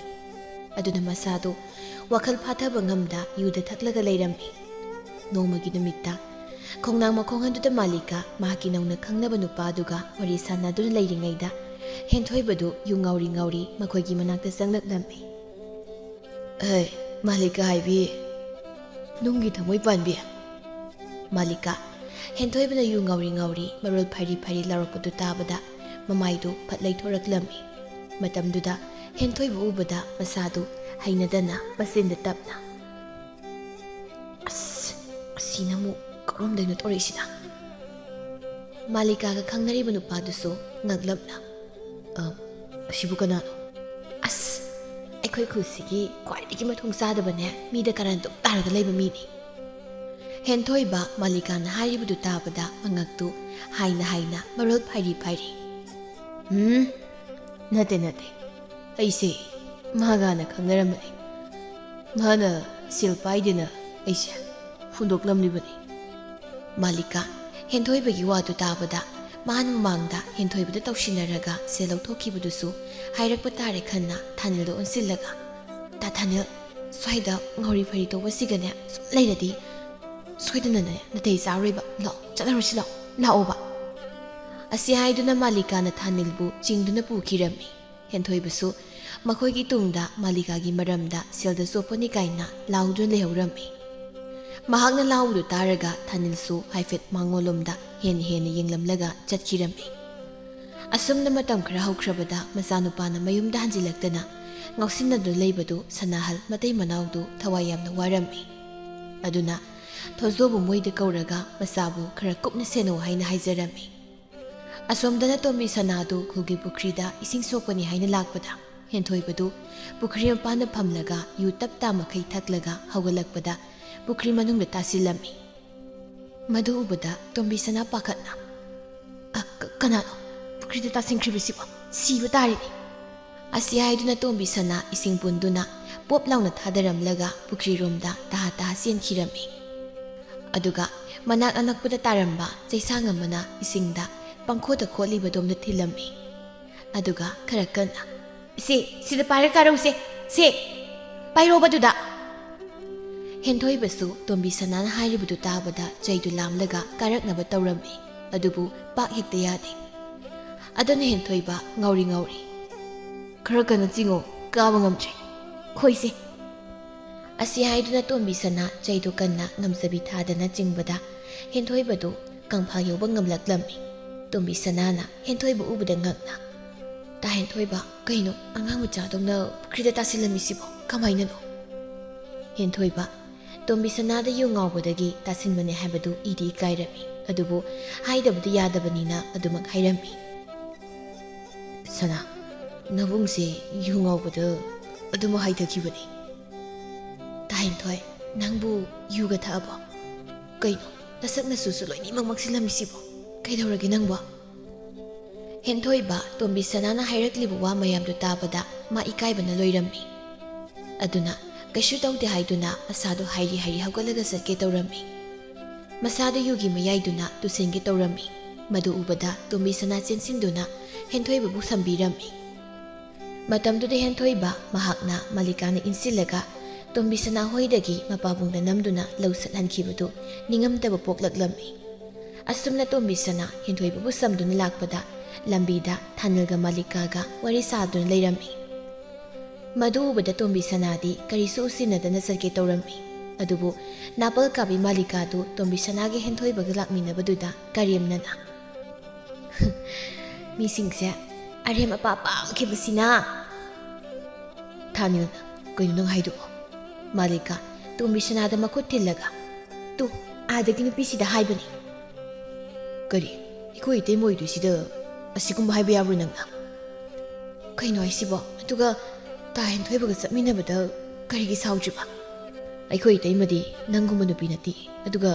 ꯑꯗꯨꯅ ꯃꯁꯥꯗꯨ ꯋꯥꯈꯜ ꯐꯥꯊꯕ ꯉꯝꯗ ꯌꯨꯗ ꯊꯛꯂꯒ ꯂꯩꯔꯝꯃꯤ꯫ ꯅꯣꯡꯃꯒꯤ ꯅꯨꯃꯤꯠꯇ ꯈꯣꯡꯅꯥꯡ ꯃꯈꯣꯡ ꯑꯗꯨꯗ ꯃꯥꯂꯤꯀꯥ ꯃꯍꯥꯛꯀꯤ ꯅꯧꯅ ꯈꯪꯅꯕ ꯅꯨꯄꯥꯗꯨꯒ ꯋꯥꯔꯤ ꯁꯥꯟꯅꯗꯨꯅ ꯂꯩꯔꯤꯉꯩꯗ ꯍꯦꯟꯊꯣꯏꯕꯗꯨ ꯌꯨ ꯉꯥꯎꯔꯤ ꯉꯥꯎꯔꯤ ꯃꯈꯣꯏꯒꯤ ꯃꯅꯥꯛꯇ ꯆꯪꯂꯛꯂꯝꯃꯤ꯫ "ꯍꯩ, ꯃꯥꯂꯤꯀꯥ ꯍꯥꯏꯕꯤ, ꯅꯨꯡꯒꯤ ꯊꯃꯣꯏ ꯄꯥꯟꯕꯤ꯫" "ꯃꯥꯂꯤꯀꯥ, ꯍꯦꯟꯊꯣꯏꯕꯅ ꯌꯨ ꯉꯧꯔꯤ ꯉꯧꯔꯤ ꯃꯔꯣꯜ ꯐꯩꯔꯤ ꯐꯩꯔꯤ ꯂꯥꯎꯔꯛꯄꯗꯨ ꯇꯥꯕꯗ ꯃꯃꯥꯏꯗꯨ ꯐꯠ ꯂꯩꯊꯣꯔꯛꯂꯝꯃꯤ꯫ ꯃꯇꯝꯗꯨꯗ ꯍꯦꯟꯊꯣꯏꯕ ꯎꯕꯗ ꯃꯁꯥꯗꯨ ꯍꯩꯅꯗꯅ ꯃꯆꯤꯟꯗ ꯇꯞꯅ, "ꯑꯁ, ꯑꯁꯤꯅ ꯑꯃꯨꯛ ꯀꯔꯣꯝꯗꯩꯅꯣ ꯇꯧꯔꯛꯏꯁꯤꯅ?" ꯃꯥꯂꯤꯀꯥꯒ ꯈꯪꯅꯔꯤꯕ ꯅꯨꯄꯥꯗꯨꯁꯨ ꯉꯛꯂꯞꯅ, "ꯑ, ꯑꯁꯤꯕꯨ ꯀꯅꯥꯅꯣ?" "ꯑꯁ, ꯑꯩꯈꯣꯏ ꯈꯨꯜꯁꯤꯒꯤ ꯈ꯭ꯋꯥꯏꯗꯒꯤ ꯃꯊꯣꯡ ꯆꯥꯗꯕꯅꯦ, ꯃꯤꯗ ꯀꯔꯟ ꯑꯗꯨꯝ ꯇꯥꯔꯒ ꯂꯩꯕ ꯃꯤꯅꯤ꯫" ꯍꯦꯟꯊꯣꯏꯕ ꯃꯥꯂꯤꯀꯥꯅ ꯍꯥꯏꯔꯤꯕꯗꯨ ꯇꯥꯕꯗ ꯃꯉꯛꯇꯨ ꯍꯥꯏꯅ ꯍꯥꯏꯅ ꯃꯔꯣꯜ ꯐꯩꯔꯤ ꯐꯩꯔꯤ꯫ "ꯎꯝ, ꯅꯠꯇꯦ, ꯅꯠꯇꯦ, ꯑꯩꯁꯦ ꯃꯥꯒꯥꯅ ꯈꯪꯅꯔꯝꯕꯅꯤ꯫ ꯃꯥꯅ ꯁꯦꯜ ꯄꯥꯏꯗꯦꯅ ꯑꯩꯁꯦ ꯍꯨꯟꯗꯣꯛꯂꯝꯂꯤꯕꯅꯤ꯫" ꯃꯥꯂꯤꯀꯥ ꯍꯦꯟꯊꯣꯏꯕꯒꯤ ꯋꯥꯗꯨ ꯇꯥꯕꯗ ꯃꯥꯅ ꯃꯃꯥꯡꯗ ꯍꯦꯟꯊꯣꯏꯕꯗ ꯇꯧꯁꯤꯟꯅꯔꯒ ꯁꯦꯜ ꯂꯧꯊꯣꯛꯈꯤꯕꯗꯨꯁꯨ ꯍꯥꯏꯔꯛꯄ ꯇꯥꯔꯦ ꯈꯟꯅ ꯊꯥꯅꯤꯜꯗ ꯑꯣꯟꯁꯤꯜꯂꯒ, "ꯇꯥ ꯊꯥꯅꯤꯜ, ꯁ꯭ꯋꯥꯏꯗ ꯉꯥꯎꯔꯤ ꯐꯩꯔꯤ ꯇꯧꯕꯁꯤꯒꯅꯦ ꯁꯨꯝ ꯂꯩꯔꯗꯤ ꯁꯣꯏꯗꯅꯅꯦ ꯅꯥꯇꯩ ꯆꯥꯔꯣꯏꯕ꯫ ꯂꯥꯛꯑꯣ, ꯆꯠꯂꯔꯨꯁꯤ ꯂꯥꯛꯑꯣ, ꯂꯥꯛꯑꯣꯕ꯫" ꯑꯁꯤ ꯍꯥꯏꯗꯨꯅ ꯃꯥꯂꯤꯀꯥꯅ ꯊꯥꯅꯤꯜꯕꯨ ꯆꯤꯡꯗꯨꯅ ꯄꯨꯈꯤꯔꯝꯃꯤ꯫ ꯍꯦꯟꯊꯣꯏꯕꯁꯨ ꯃꯈꯣꯏꯒꯤ ꯇꯨꯡꯗ ꯃꯥꯂꯤꯀꯥꯒꯤ ꯃꯔꯝꯗ ꯁꯦꯜꯗ ꯆꯣꯞꯄꯅꯤ ꯀꯥꯏꯅ ꯂꯥꯎꯗꯨꯅ ꯂꯩꯍꯧꯔꯝꯃꯤ꯫ ꯃꯍꯥꯛꯅ ꯂꯥꯎꯕꯗꯨ ꯇꯥꯔꯒ ꯊꯥꯅꯤꯜꯁꯨ ꯍꯥꯏꯐꯦꯠ ꯃꯥꯡꯉꯣꯜꯂꯣꯝꯗ ꯍꯦꯟꯅ ꯍꯦꯟꯅ ꯌꯦꯡꯂꯝꯂꯒ ꯆꯠꯈꯤꯔꯝꯃꯤ꯫ ꯑꯁꯨꯝꯅ ꯃꯇꯝ ꯈꯔ ꯍꯧꯈ꯭ꯔꯕꯗ ꯃꯆꯥꯅꯨꯄꯥꯅ ꯃꯌꯨꯝꯗ ꯍꯟꯖꯤꯜꯂꯛꯇꯅ ꯉꯥꯎꯁꯤꯟꯅꯗꯨꯅ ꯂꯩꯕꯗꯨ ꯁꯅꯥꯍꯜ ꯃꯇꯩ ꯃꯅꯥꯎꯗꯨ ꯊꯋꯥꯏ ꯌꯥꯝꯅ ꯋꯥꯔꯝꯃꯤ꯫ ꯑꯗꯨꯅ ꯊꯣꯖꯣꯕꯨ ꯃꯣꯏꯗ ꯀꯧꯔꯒ ꯃꯆꯥꯕꯨ ꯈꯔ ꯀꯨꯞꯅ ꯁꯦꯟꯅꯧ ꯍꯥꯏꯅ ꯍꯥꯏꯖꯔꯝꯃꯤ꯫ ꯑꯁꯣꯝꯗꯅ ꯇꯣꯝꯕꯤ ꯁꯅꯥꯗꯨ ꯈꯨꯜꯒꯤ ꯄꯨꯈ꯭ꯔꯤꯗ ꯏꯁꯤꯡ ꯁꯣꯛꯄꯅꯤ ꯍꯥꯏꯅ ꯂꯥꯛꯄꯗ ꯍꯦꯟꯊꯣꯏꯕꯗꯨ ꯄꯨꯈ꯭ꯔꯤ ꯃꯄꯥꯟꯗ ꯐꯝꯂꯒ ꯌꯨ ꯇꯞ ꯇꯥ ꯃꯈꯩ ꯊꯛꯂꯒ ꯍꯧꯒꯠꯂꯛꯄꯗ ꯄꯨꯈ꯭ꯔꯤ ꯃꯅꯨꯡꯗ ꯇꯥꯁꯤꯜꯂꯝꯃꯤ꯫ ꯃꯗꯨ ꯎꯕꯗ ꯇꯣꯝꯕꯤ ꯁꯅꯥ ꯄꯥꯈꯠꯅ, "ꯑ, ꯀ-, ꯀꯅꯥꯅꯣ ꯄꯨꯈ꯭ꯔꯤꯗ ꯇꯥꯁꯤꯟꯈ꯭ꯔꯤꯕꯁꯤꯕꯣ? ꯁꯤꯕ ꯇꯥꯔꯦꯅꯦ!" ꯑꯁꯤ ꯍꯥꯏꯗꯨꯅ ꯇꯣꯝꯕꯤ ꯁꯅꯥ ꯏꯁꯤꯡ ꯄꯨꯟꯗꯨꯅ ꯄꯣꯞ ꯂꯥꯎꯅ ꯊꯥꯗꯔꯝꯂꯒ ꯄꯨꯈ꯭ꯔꯤꯔꯣꯝꯗ ꯇꯍꯥ ꯇꯍꯥ ꯆꯦꯟꯈꯤꯔꯝꯃꯤ꯫ ꯑꯗꯨꯒ ꯃꯅꯥꯛ ꯑꯅꯛꯄꯗ ꯇꯥꯔꯝꯕ ꯆꯩꯁꯥꯡ ꯑꯃꯅ ꯏꯁꯤꯡꯗ ꯄꯪꯈꯣꯠꯇ ꯈꯣꯠꯂꯤꯕꯗꯣꯝꯗ ꯊꯤꯜꯂꯝꯃꯤ꯫ ꯑꯗꯨꯒ ꯈꯔ ꯀꯟꯅ, "ꯏꯆꯦ, ꯁꯤꯗ ꯄꯥꯏꯔ ꯀꯥꯔꯧꯁꯦ, ꯁꯦ, ꯄꯥꯏꯔꯣꯕꯗꯨꯗ!" ꯍꯦꯟꯊꯣꯏꯕꯁꯨ ꯇꯣꯝꯕꯤ ꯁꯅꯥꯅ ꯍꯥꯏꯔꯤꯕꯗꯨ ꯇꯥꯕꯗ ꯆꯩꯗꯨ ꯂꯥꯝꯂꯒ ꯀꯥꯔꯛꯅꯕ ꯇꯧꯔꯝꯃꯤ, ꯑꯗꯨꯕꯨ ꯄꯥꯛ ꯍꯦꯛꯇ ꯌꯥꯗꯦ꯫ ꯑꯗꯨꯅ ꯍꯦꯟꯊꯣꯏꯕ ꯉꯥꯎꯔꯤ ꯉꯥꯎꯔꯤ, "ꯈꯔ ꯀꯟꯅ ꯆꯤꯡꯉꯣ, ꯀꯥꯕ ꯉꯝꯗ꯭ꯔꯦ꯫ ꯈꯣꯏꯁꯦ!" ꯑꯁꯤ ꯍꯥꯏꯗꯨꯅ ꯇꯣꯝꯕꯤ ꯁꯅꯥ ꯆꯩꯗꯨ ꯀꯟꯅ ꯉꯝꯖꯕꯤ ꯊꯥꯗꯅ ꯆꯤꯡꯕꯗ ꯍꯦꯟꯊꯣꯏꯕꯗꯨ ꯀꯪꯐꯥ ꯌꯧꯕ ꯉꯝꯂꯛꯂꯝꯃꯤ꯫ ꯇꯣꯝꯕꯤ ꯁꯅꯥꯅ ꯍꯦꯟꯊꯣꯏꯕ ꯎꯕꯗ ꯉꯛꯅ, "ꯇꯥ ꯍꯦꯟꯊꯣꯏꯕ, ꯀꯩꯅꯣ ꯑꯉꯥꯡ ꯃꯆꯥꯗꯧꯅ ꯄꯨꯈ꯭ꯔꯤꯗ ꯇꯥꯁꯤꯜꯂꯝꯃꯤꯁꯤꯕꯣ? ꯀꯃꯥꯏꯅꯅꯣ?" ꯍꯦꯟꯊꯣꯏꯕ, "ꯇꯣꯝꯕꯤ ꯁꯅꯥꯗ ꯌꯨ ꯉꯥꯎꯕꯗꯒꯤ ꯇꯥꯁꯤꯟꯕꯅꯦ ꯍꯥꯏꯕꯗꯨ ꯏꯗꯤ ꯏꯀꯥꯏꯔꯝꯃꯤ, ꯑꯗꯨꯕꯨ ꯍꯥꯏꯗꯕꯗꯤ ꯌꯥꯗꯕꯅꯤꯅ ꯑꯗꯨꯃꯛ ꯍꯥꯏꯔꯝꯃꯤ꯫" "ꯁꯅꯥ, ꯅꯕꯨꯡꯁꯦ ꯌꯨ ꯉꯥꯎꯕꯗ ꯑꯗꯨꯃꯛ ꯍꯥꯏꯊꯈꯤꯕꯅꯤ꯫" "ꯇꯥ ꯍꯦꯟꯊꯣꯏ, ꯅꯪꯕꯨ ꯌꯨꯒ ꯊꯛꯑꯕꯣ? ꯀꯩꯅꯣ, ꯅꯁꯛ ꯅꯁꯨꯁꯨ ꯂꯣꯏꯅꯃꯛ ꯃꯛꯁꯤꯜꯂꯝꯃꯤꯁꯤꯕꯣ? ꯀꯩꯗꯧꯔꯒꯦ ꯅꯪꯕꯣ?" ꯍꯦꯟꯊꯣꯏꯕ ꯇꯣꯝꯕꯤ ꯁꯅꯥꯅ ꯍꯥꯏꯔꯛꯂꯤꯕ ꯋꯥ ꯃꯌꯥꯝꯗꯨ ꯇꯥꯕꯗ ꯃꯥ ꯏꯀꯥꯏꯕꯅ ꯂꯣꯏꯔꯝꯃꯤ꯫ ꯑꯗꯨꯅ ꯀꯩꯁꯨ ꯇꯧꯗꯦ ꯍꯥꯏꯗꯨꯅ ꯃꯁꯥꯗꯨ ꯍꯥꯏꯔꯤ ꯍꯥꯏꯔꯤ ꯍꯧꯒꯠꯂꯒ ꯆꯠꯀꯦ ꯇꯧꯔꯝꯃꯤ꯫ ꯃꯁꯥꯗꯨ ꯌꯨꯒꯤ ꯃꯌꯥꯏꯗꯨꯅ ꯇꯨꯁꯤꯟꯒꯦ ꯇꯧꯔꯝꯃꯤ꯫ ꯃꯗꯨ ꯎꯕꯗ ꯇꯣꯝꯕꯤ ꯁꯅꯥ ꯆꯦꯟꯁꯤꯟꯗꯨꯅ ꯍꯦꯟꯊꯣꯏꯕꯕꯨ ꯁꯝꯕꯤꯔꯝꯃꯤ꯫ ꯃꯇꯝꯗꯨꯗ ꯍꯦꯟꯊꯣꯏꯕ ꯃꯍꯥꯛꯅ ꯃꯥꯂꯤꯀꯥꯅ ꯏꯟꯁꯤꯜꯂꯒ ꯇꯣꯝꯕꯤ ꯁꯅꯥ ꯍꯣꯏꯗꯒꯤ ꯃꯄꯥꯕꯨꯡꯗ ꯅꯝꯗꯨꯅ ꯂꯧ ꯁꯠꯍꯟꯈꯤꯕꯗꯨ ꯅꯤꯡꯉꯝꯗꯕ ꯄꯣꯛꯂꯛꯂꯝꯃꯤ꯫ ꯑꯁꯨꯝꯅ ꯇꯣꯝꯕꯤ ꯁꯅꯥ ꯍꯦꯟꯊꯣꯏꯕꯕꯨ ꯁꯝꯗꯨꯅ ꯂꯥꯛꯄꯗ ꯂꯝꯕꯤꯗ ꯊꯥꯅꯤꯜꯒ ꯃꯥꯂꯤꯀꯥꯒ ꯋꯥꯔꯤ ꯁꯥꯗꯨꯅ ꯂꯩꯔꯝꯃꯤ꯫ ꯃꯗꯨ ꯎꯕꯗ ꯇꯣꯝꯕꯤ ꯁꯅꯥꯗꯤ ꯀꯔꯤꯁꯨ ꯎꯁꯤꯟꯅꯗꯅ ꯆꯠꯀꯦ ꯇꯧꯔꯝꯃꯤ꯫ ꯑꯗꯨꯕꯨ ꯅꯥꯄꯜ ꯀꯥꯕꯤ ꯃꯥꯂꯤꯀꯥꯗꯨ ꯇꯣꯝꯕꯤ ꯁꯅꯥꯒꯤ ꯍꯦꯟꯊꯣꯏꯕꯒ ꯂꯥꯛꯃꯤꯟꯅꯕꯗꯨꯗ ꯀꯔꯦꯝꯅꯅ, "ꯃꯤꯁꯤꯡꯁꯦ ꯑꯔꯦꯝ ꯑꯄꯥ ꯄꯥꯝꯈꯤꯕꯁꯤꯅ!" ꯊꯥꯅꯤꯜꯅ, "ꯀꯩꯅꯣ ꯅꯪ ꯍꯥꯏꯗꯨꯕꯣ?" ꯃꯥꯂꯤꯀꯥ ꯇꯣꯝꯕꯤ ꯁꯅꯥꯗ ꯃꯈꯨꯠ ꯊꯤꯜꯂꯒ, "ꯇꯨ, ꯑꯥꯗꯒꯤ ꯅꯨꯄꯤꯁꯤꯗ ꯍꯥꯏꯕꯅꯤ꯫" "ꯀꯔꯤ? ꯑꯩꯈꯣꯏ ꯏꯇꯩꯃ ꯑꯣꯏꯗꯣꯏꯁꯤꯗ ꯑꯁꯤꯒꯨꯝꯕ ꯍꯥꯏꯕ ꯌꯥꯕ꯭ꯔꯣ ꯅꯪꯅ?" "ꯀꯩꯅꯣ ꯍꯥꯏꯁꯤꯕꯣ? ꯑꯗꯨꯒ ꯇꯥ ꯍꯦꯟꯊꯣꯏꯕꯒ ꯆꯠꯃꯤꯟꯅꯕꯗ ꯀꯔꯤꯒꯤ ꯁꯥꯎꯗ꯭ꯔꯤꯕ? ꯑꯩꯈꯣꯏ ꯏꯇꯩꯃꯗꯤ ꯅꯪꯒꯨꯝꯕ ꯅꯨꯄꯤ ꯅꯠꯇꯦ꯫ ꯑꯗꯨꯒ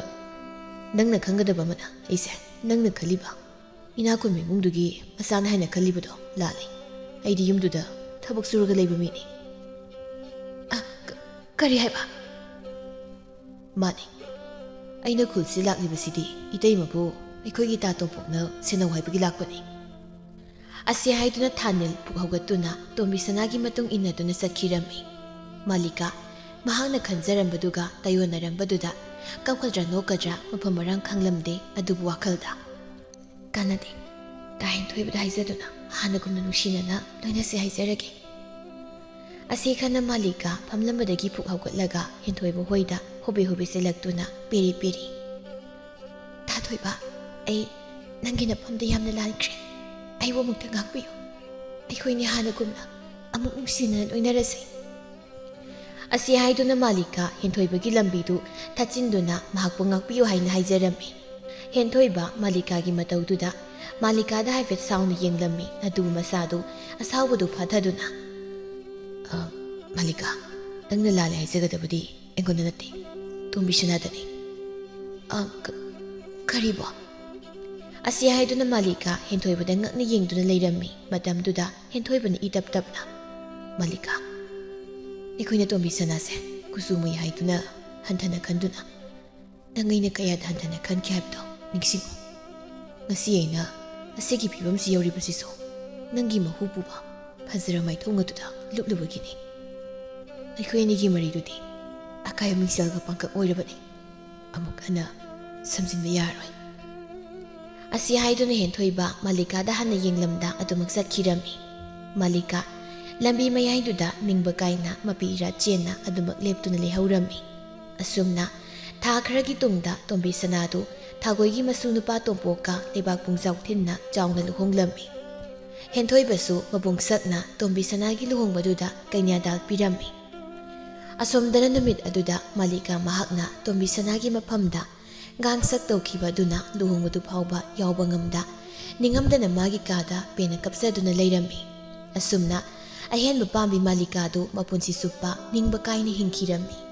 ꯅꯪꯅ ꯈꯪꯒꯗꯕ ꯑꯃꯅ, ꯑꯩꯁꯦ ꯅꯪꯅ ꯈꯜꯂꯤꯕ ꯏꯅꯥꯛ ꯈꯨꯟꯕ ꯏꯃꯨꯡꯗꯨꯒꯤ ꯃꯆꯥꯅ ꯍꯥꯏꯅ ꯈꯜꯂꯤꯕꯗꯣ ꯂꯥꯜꯂꯤ꯫ ꯑꯩꯗꯤ ꯌꯨꯝꯗꯨꯗ ꯊꯕꯛ ꯁꯨꯔꯒ ꯂꯩꯕ ꯃꯤꯅꯤ꯫" "ꯑ, ꯀ-, ꯀꯔꯤ ꯍꯥꯏꯕ?" "ꯃꯥꯅꯤ꯫ ꯑꯩꯅ ꯈꯨꯜꯁꯤ ꯂꯥꯛꯂꯤꯕꯁꯤꯗꯤ ꯏꯇꯩꯃꯕꯨ ꯑꯩꯈꯣꯏꯒꯤ ꯇꯥ ꯇꯣꯝꯄꯣꯛꯅ ꯁꯦꯟꯅꯧ ꯍꯥꯏꯕꯒꯤ ꯂꯥꯛꯄꯅꯤ꯫" ꯑꯁꯤ ꯍꯥꯏꯗꯨꯅ ꯊꯥꯅꯤꯜ ꯄꯨꯛ ꯍꯧꯒꯠꯇꯨꯅ ꯇꯣꯝꯕꯤ ꯁꯅꯥꯒꯤ ꯃꯇꯨꯡ ꯏꯟꯅꯗꯨꯅ ꯆꯠꯈꯤꯔꯝꯃꯤ꯫ ꯃꯥꯂꯤꯀꯥ ꯃꯍꯥꯛꯅ ꯈꯟꯖꯔꯝꯕꯗꯨꯒ ꯇꯥꯏꯌꯣꯟꯅꯔꯝꯕꯗꯨꯗ ꯀꯞꯀꯗ꯭ꯔꯥ ꯅꯣꯛꯀꯗ꯭ꯔꯥ ꯃꯐꯝ ꯃꯔꯥꯡ ꯈꯪꯂꯝꯗꯦ꯫ ꯑꯗꯨꯕꯨ ꯋꯥꯈꯜꯗ, "ꯀꯥꯟꯅꯗꯦ, ꯇꯥ ꯍꯦꯟꯊꯣꯏꯕꯗ ꯍꯥꯏꯖꯗꯨꯅ ꯍꯥꯟꯅꯒꯨꯝꯅ ꯅꯨꯡꯁꯤꯅꯅ ꯂꯣꯏꯅꯁꯦ ꯍꯥꯏꯖꯔꯒꯦ꯫" ꯑꯁꯤ ꯈꯟꯅ ꯃꯥꯂꯤꯀꯥ ꯐꯝꯂꯝꯕꯗꯒꯤ ꯄꯨꯛ ꯍꯧꯒꯠꯂꯒ ꯍꯦꯟꯊꯣꯏꯕ ꯍꯣꯏꯗ ꯍꯣꯕꯦ ꯍꯣꯕꯦ ꯆꯦꯜꯂꯛꯇꯨꯅ ꯄꯦꯔꯤ ꯄꯦꯔꯤ꯫ ꯊꯣꯏꯕ, ꯑꯩ ꯅꯪꯒꯤ ꯅꯐꯝꯗ ꯌꯥꯝꯅ ꯂꯥꯟꯈ꯭ꯔꯦ꯫ ꯑꯩꯕꯨ ꯑꯃꯨꯛꯇ ꯉꯥꯛꯄꯤꯌꯨ꯫ ꯑꯩꯈꯣꯏꯅꯤ ꯍꯥꯟꯅꯒꯨꯝꯅ ꯑꯃꯨꯛ ꯅꯨꯡꯁꯤꯅꯅ ꯂꯣꯏꯅꯔꯁꯤ꯫ ꯑꯁꯤ ꯍꯥꯏꯗꯨꯅ ꯃꯥꯂꯤꯀꯥ ꯍꯦꯟꯊꯣꯏꯕꯒꯤ ꯂꯝꯕꯤꯗꯨ ꯊꯠꯆꯤꯟꯗꯨꯅ ꯃꯍꯥꯛꯄꯨ ꯉꯥꯛꯄꯤꯌꯨ ꯍꯥꯏꯅ ꯍꯥꯏꯖꯔꯝꯃꯤ꯫ ꯍꯦꯟꯊꯣꯏꯕ ꯃꯥꯂꯤꯀꯥꯒꯤ ꯃꯇꯧꯗꯨꯗ ꯃꯥꯂꯤꯀꯥꯗ ꯍꯥꯏꯐꯦꯠ ꯁꯥꯎꯅ ꯌꯦꯡꯂꯝꯃꯤ꯫ ꯑꯗꯨꯕꯨ ꯃꯁꯥꯗꯨ ꯑꯁꯥꯎꯕꯗꯨ ꯐꯥꯊꯗꯨꯅ, "ꯑ, ꯃꯥꯂꯤꯀꯥ, ꯅꯪꯅ ꯂꯥꯜꯂꯦ ꯍꯥꯏꯖꯒꯗꯕꯗꯤ ꯑꯩꯉꯣꯟꯗ ꯅꯠꯇꯦ, ꯇꯣꯝꯕꯤꯁꯅꯥꯗꯅꯤ꯫" "ꯑ, ꯀ-, ꯀꯔꯤꯕꯣ?" ꯑꯁꯤ ꯍꯥꯏꯗꯨꯅ ꯃꯥꯂꯤꯀꯥ ꯍꯦꯟꯊꯣꯏꯕꯗ ꯉꯛꯅ ꯌꯦꯡꯗꯨꯅ ꯂꯩꯔꯝꯃꯤ꯫ ꯃꯇꯝꯗꯨꯗ ꯍꯦꯟꯊꯣꯏꯕꯅ ꯏ ꯇꯞ ꯇꯞꯅ, "ꯃꯥꯂꯤꯀꯥ, ꯑꯩꯈꯣꯏꯅ ꯇꯣꯝꯕꯤꯁꯅꯥꯁꯦ ꯀꯨꯆꯨ ꯃꯨꯏ ꯍꯥꯏꯗꯨꯅ ꯍꯟꯊꯅ ꯈꯟꯗꯨꯅ ꯅꯪ ꯑꯩꯅ ꯀꯌꯥꯗ ꯍꯟꯊꯅ ꯈꯟꯈꯤ ꯍꯥꯏꯕꯗꯣ ꯅꯤꯡꯁꯤꯡꯉꯨ꯫ ꯉꯁꯤ ꯑꯩꯅ ꯑꯁꯤꯒꯤ ꯐꯤꯕꯝꯁꯤ ꯌꯧꯔꯤꯕꯁꯤꯁꯨ ꯅꯪꯒꯤ ꯃꯍꯨ ꯄꯨꯕ ꯐꯖꯔ ꯃꯥꯏꯊꯣꯡ ꯑꯗꯨꯗ ꯂꯨꯞꯂꯨꯕꯒꯤꯅꯤ꯫ ꯑꯩꯈꯣꯏ ꯑꯅꯤꯒꯤ ꯃꯔꯤꯗꯨꯗꯤ ꯑꯀꯥꯏ ꯑꯃꯤꯡꯁꯦꯜꯒ ꯄꯥꯡꯀꯛ ꯑꯣꯏꯔꯕꯅꯤ꯫ ꯑꯃꯨꯛ ꯍꯟꯅ ꯁꯝꯖꯤꯟꯕ ꯌꯥꯔꯣꯏ꯫" ꯑꯁꯤ ꯍꯥꯏꯗꯨꯅ ꯍꯦꯟꯊꯣꯏꯕ ꯃꯥꯂꯤꯀꯥꯗ ꯍꯟꯅ ꯌꯦꯡꯂꯝꯗ ꯑꯗꯨꯃꯛ ꯆꯠꯈꯤꯔꯝꯃꯤ꯫ ꯃꯥꯂꯤꯀꯥ ꯂꯝꯕꯤ ꯃꯌꯥꯏꯗꯨꯗ ꯅꯤꯡꯕ ꯀꯥꯏꯅ ꯃꯄꯤ ꯏꯔꯥ ꯆꯦꯟꯅ ꯑꯗꯨꯃꯛ ꯂꯦꯞꯇꯨꯅ ꯂꯩꯍꯧꯔꯝꯃꯤ꯫ ꯑꯁꯨꯝꯅ ꯊꯥ ꯈꯔꯒꯤ ꯇꯨꯡꯗ ꯇꯣꯝꯕꯤ ꯁꯅꯥꯗꯨ ꯊꯥꯒꯣꯏꯒꯤ ꯃꯁꯨ ꯅꯨꯄꯥ ꯇꯣꯝꯄꯣꯛꯀ ꯂꯩꯕꯥꯛ ꯄꯨꯡꯖꯥꯎ ꯊꯤꯟꯅ ꯆꯥꯎꯅ ꯂꯨꯍꯣꯡꯂꯝꯃꯤ꯫ ꯍꯦꯟꯊꯣꯏꯕꯁꯨ ꯃꯕꯨꯡ ꯁꯛꯅ ꯇꯣꯝꯕꯤ ꯁꯅꯥꯒꯤ ꯂꯨꯍꯣꯡꯕꯗꯨꯗ ꯀꯩꯅ꯭ꯌꯥꯗꯥꯜ ꯄꯤꯔꯝꯃꯤ꯫ ꯑꯁꯣꯝꯗꯅ ꯅꯨꯃꯤꯠ ꯑꯗꯨꯗ ꯃꯥꯂꯤꯀꯥ ꯃꯍꯥꯛꯅ ꯇꯣꯝꯕꯤ ꯁꯅꯥꯒꯤ ꯃꯐꯝꯗ ꯒꯥꯡꯁꯛ ꯇꯧꯈꯤꯕ ꯑꯗꯨꯅ ꯂꯨꯍꯣꯡꯕꯗꯨ ꯐꯥꯎꯕ ꯌꯥꯎꯕ ꯉꯝꯗ ꯅꯤꯡꯉꯝꯗꯅ ꯃꯥꯒꯤ ꯀꯥꯗ ꯄꯦꯟꯅ ꯀꯞꯆꯗꯨꯅ ꯂꯩꯔꯝꯃꯤ꯫ ꯑꯁꯨꯝꯅ ꯑꯍꯦꯟꯕ ꯄꯥꯝꯕꯤ ꯃꯥꯂꯤꯀꯥꯗꯨ ꯃꯄꯨꯟꯁꯤ ꯆꯨꯞꯄ ꯅꯤꯡꯕ ꯀꯥꯏꯅ ꯍꯤꯡꯈꯤꯔꯝꯃꯤ꯫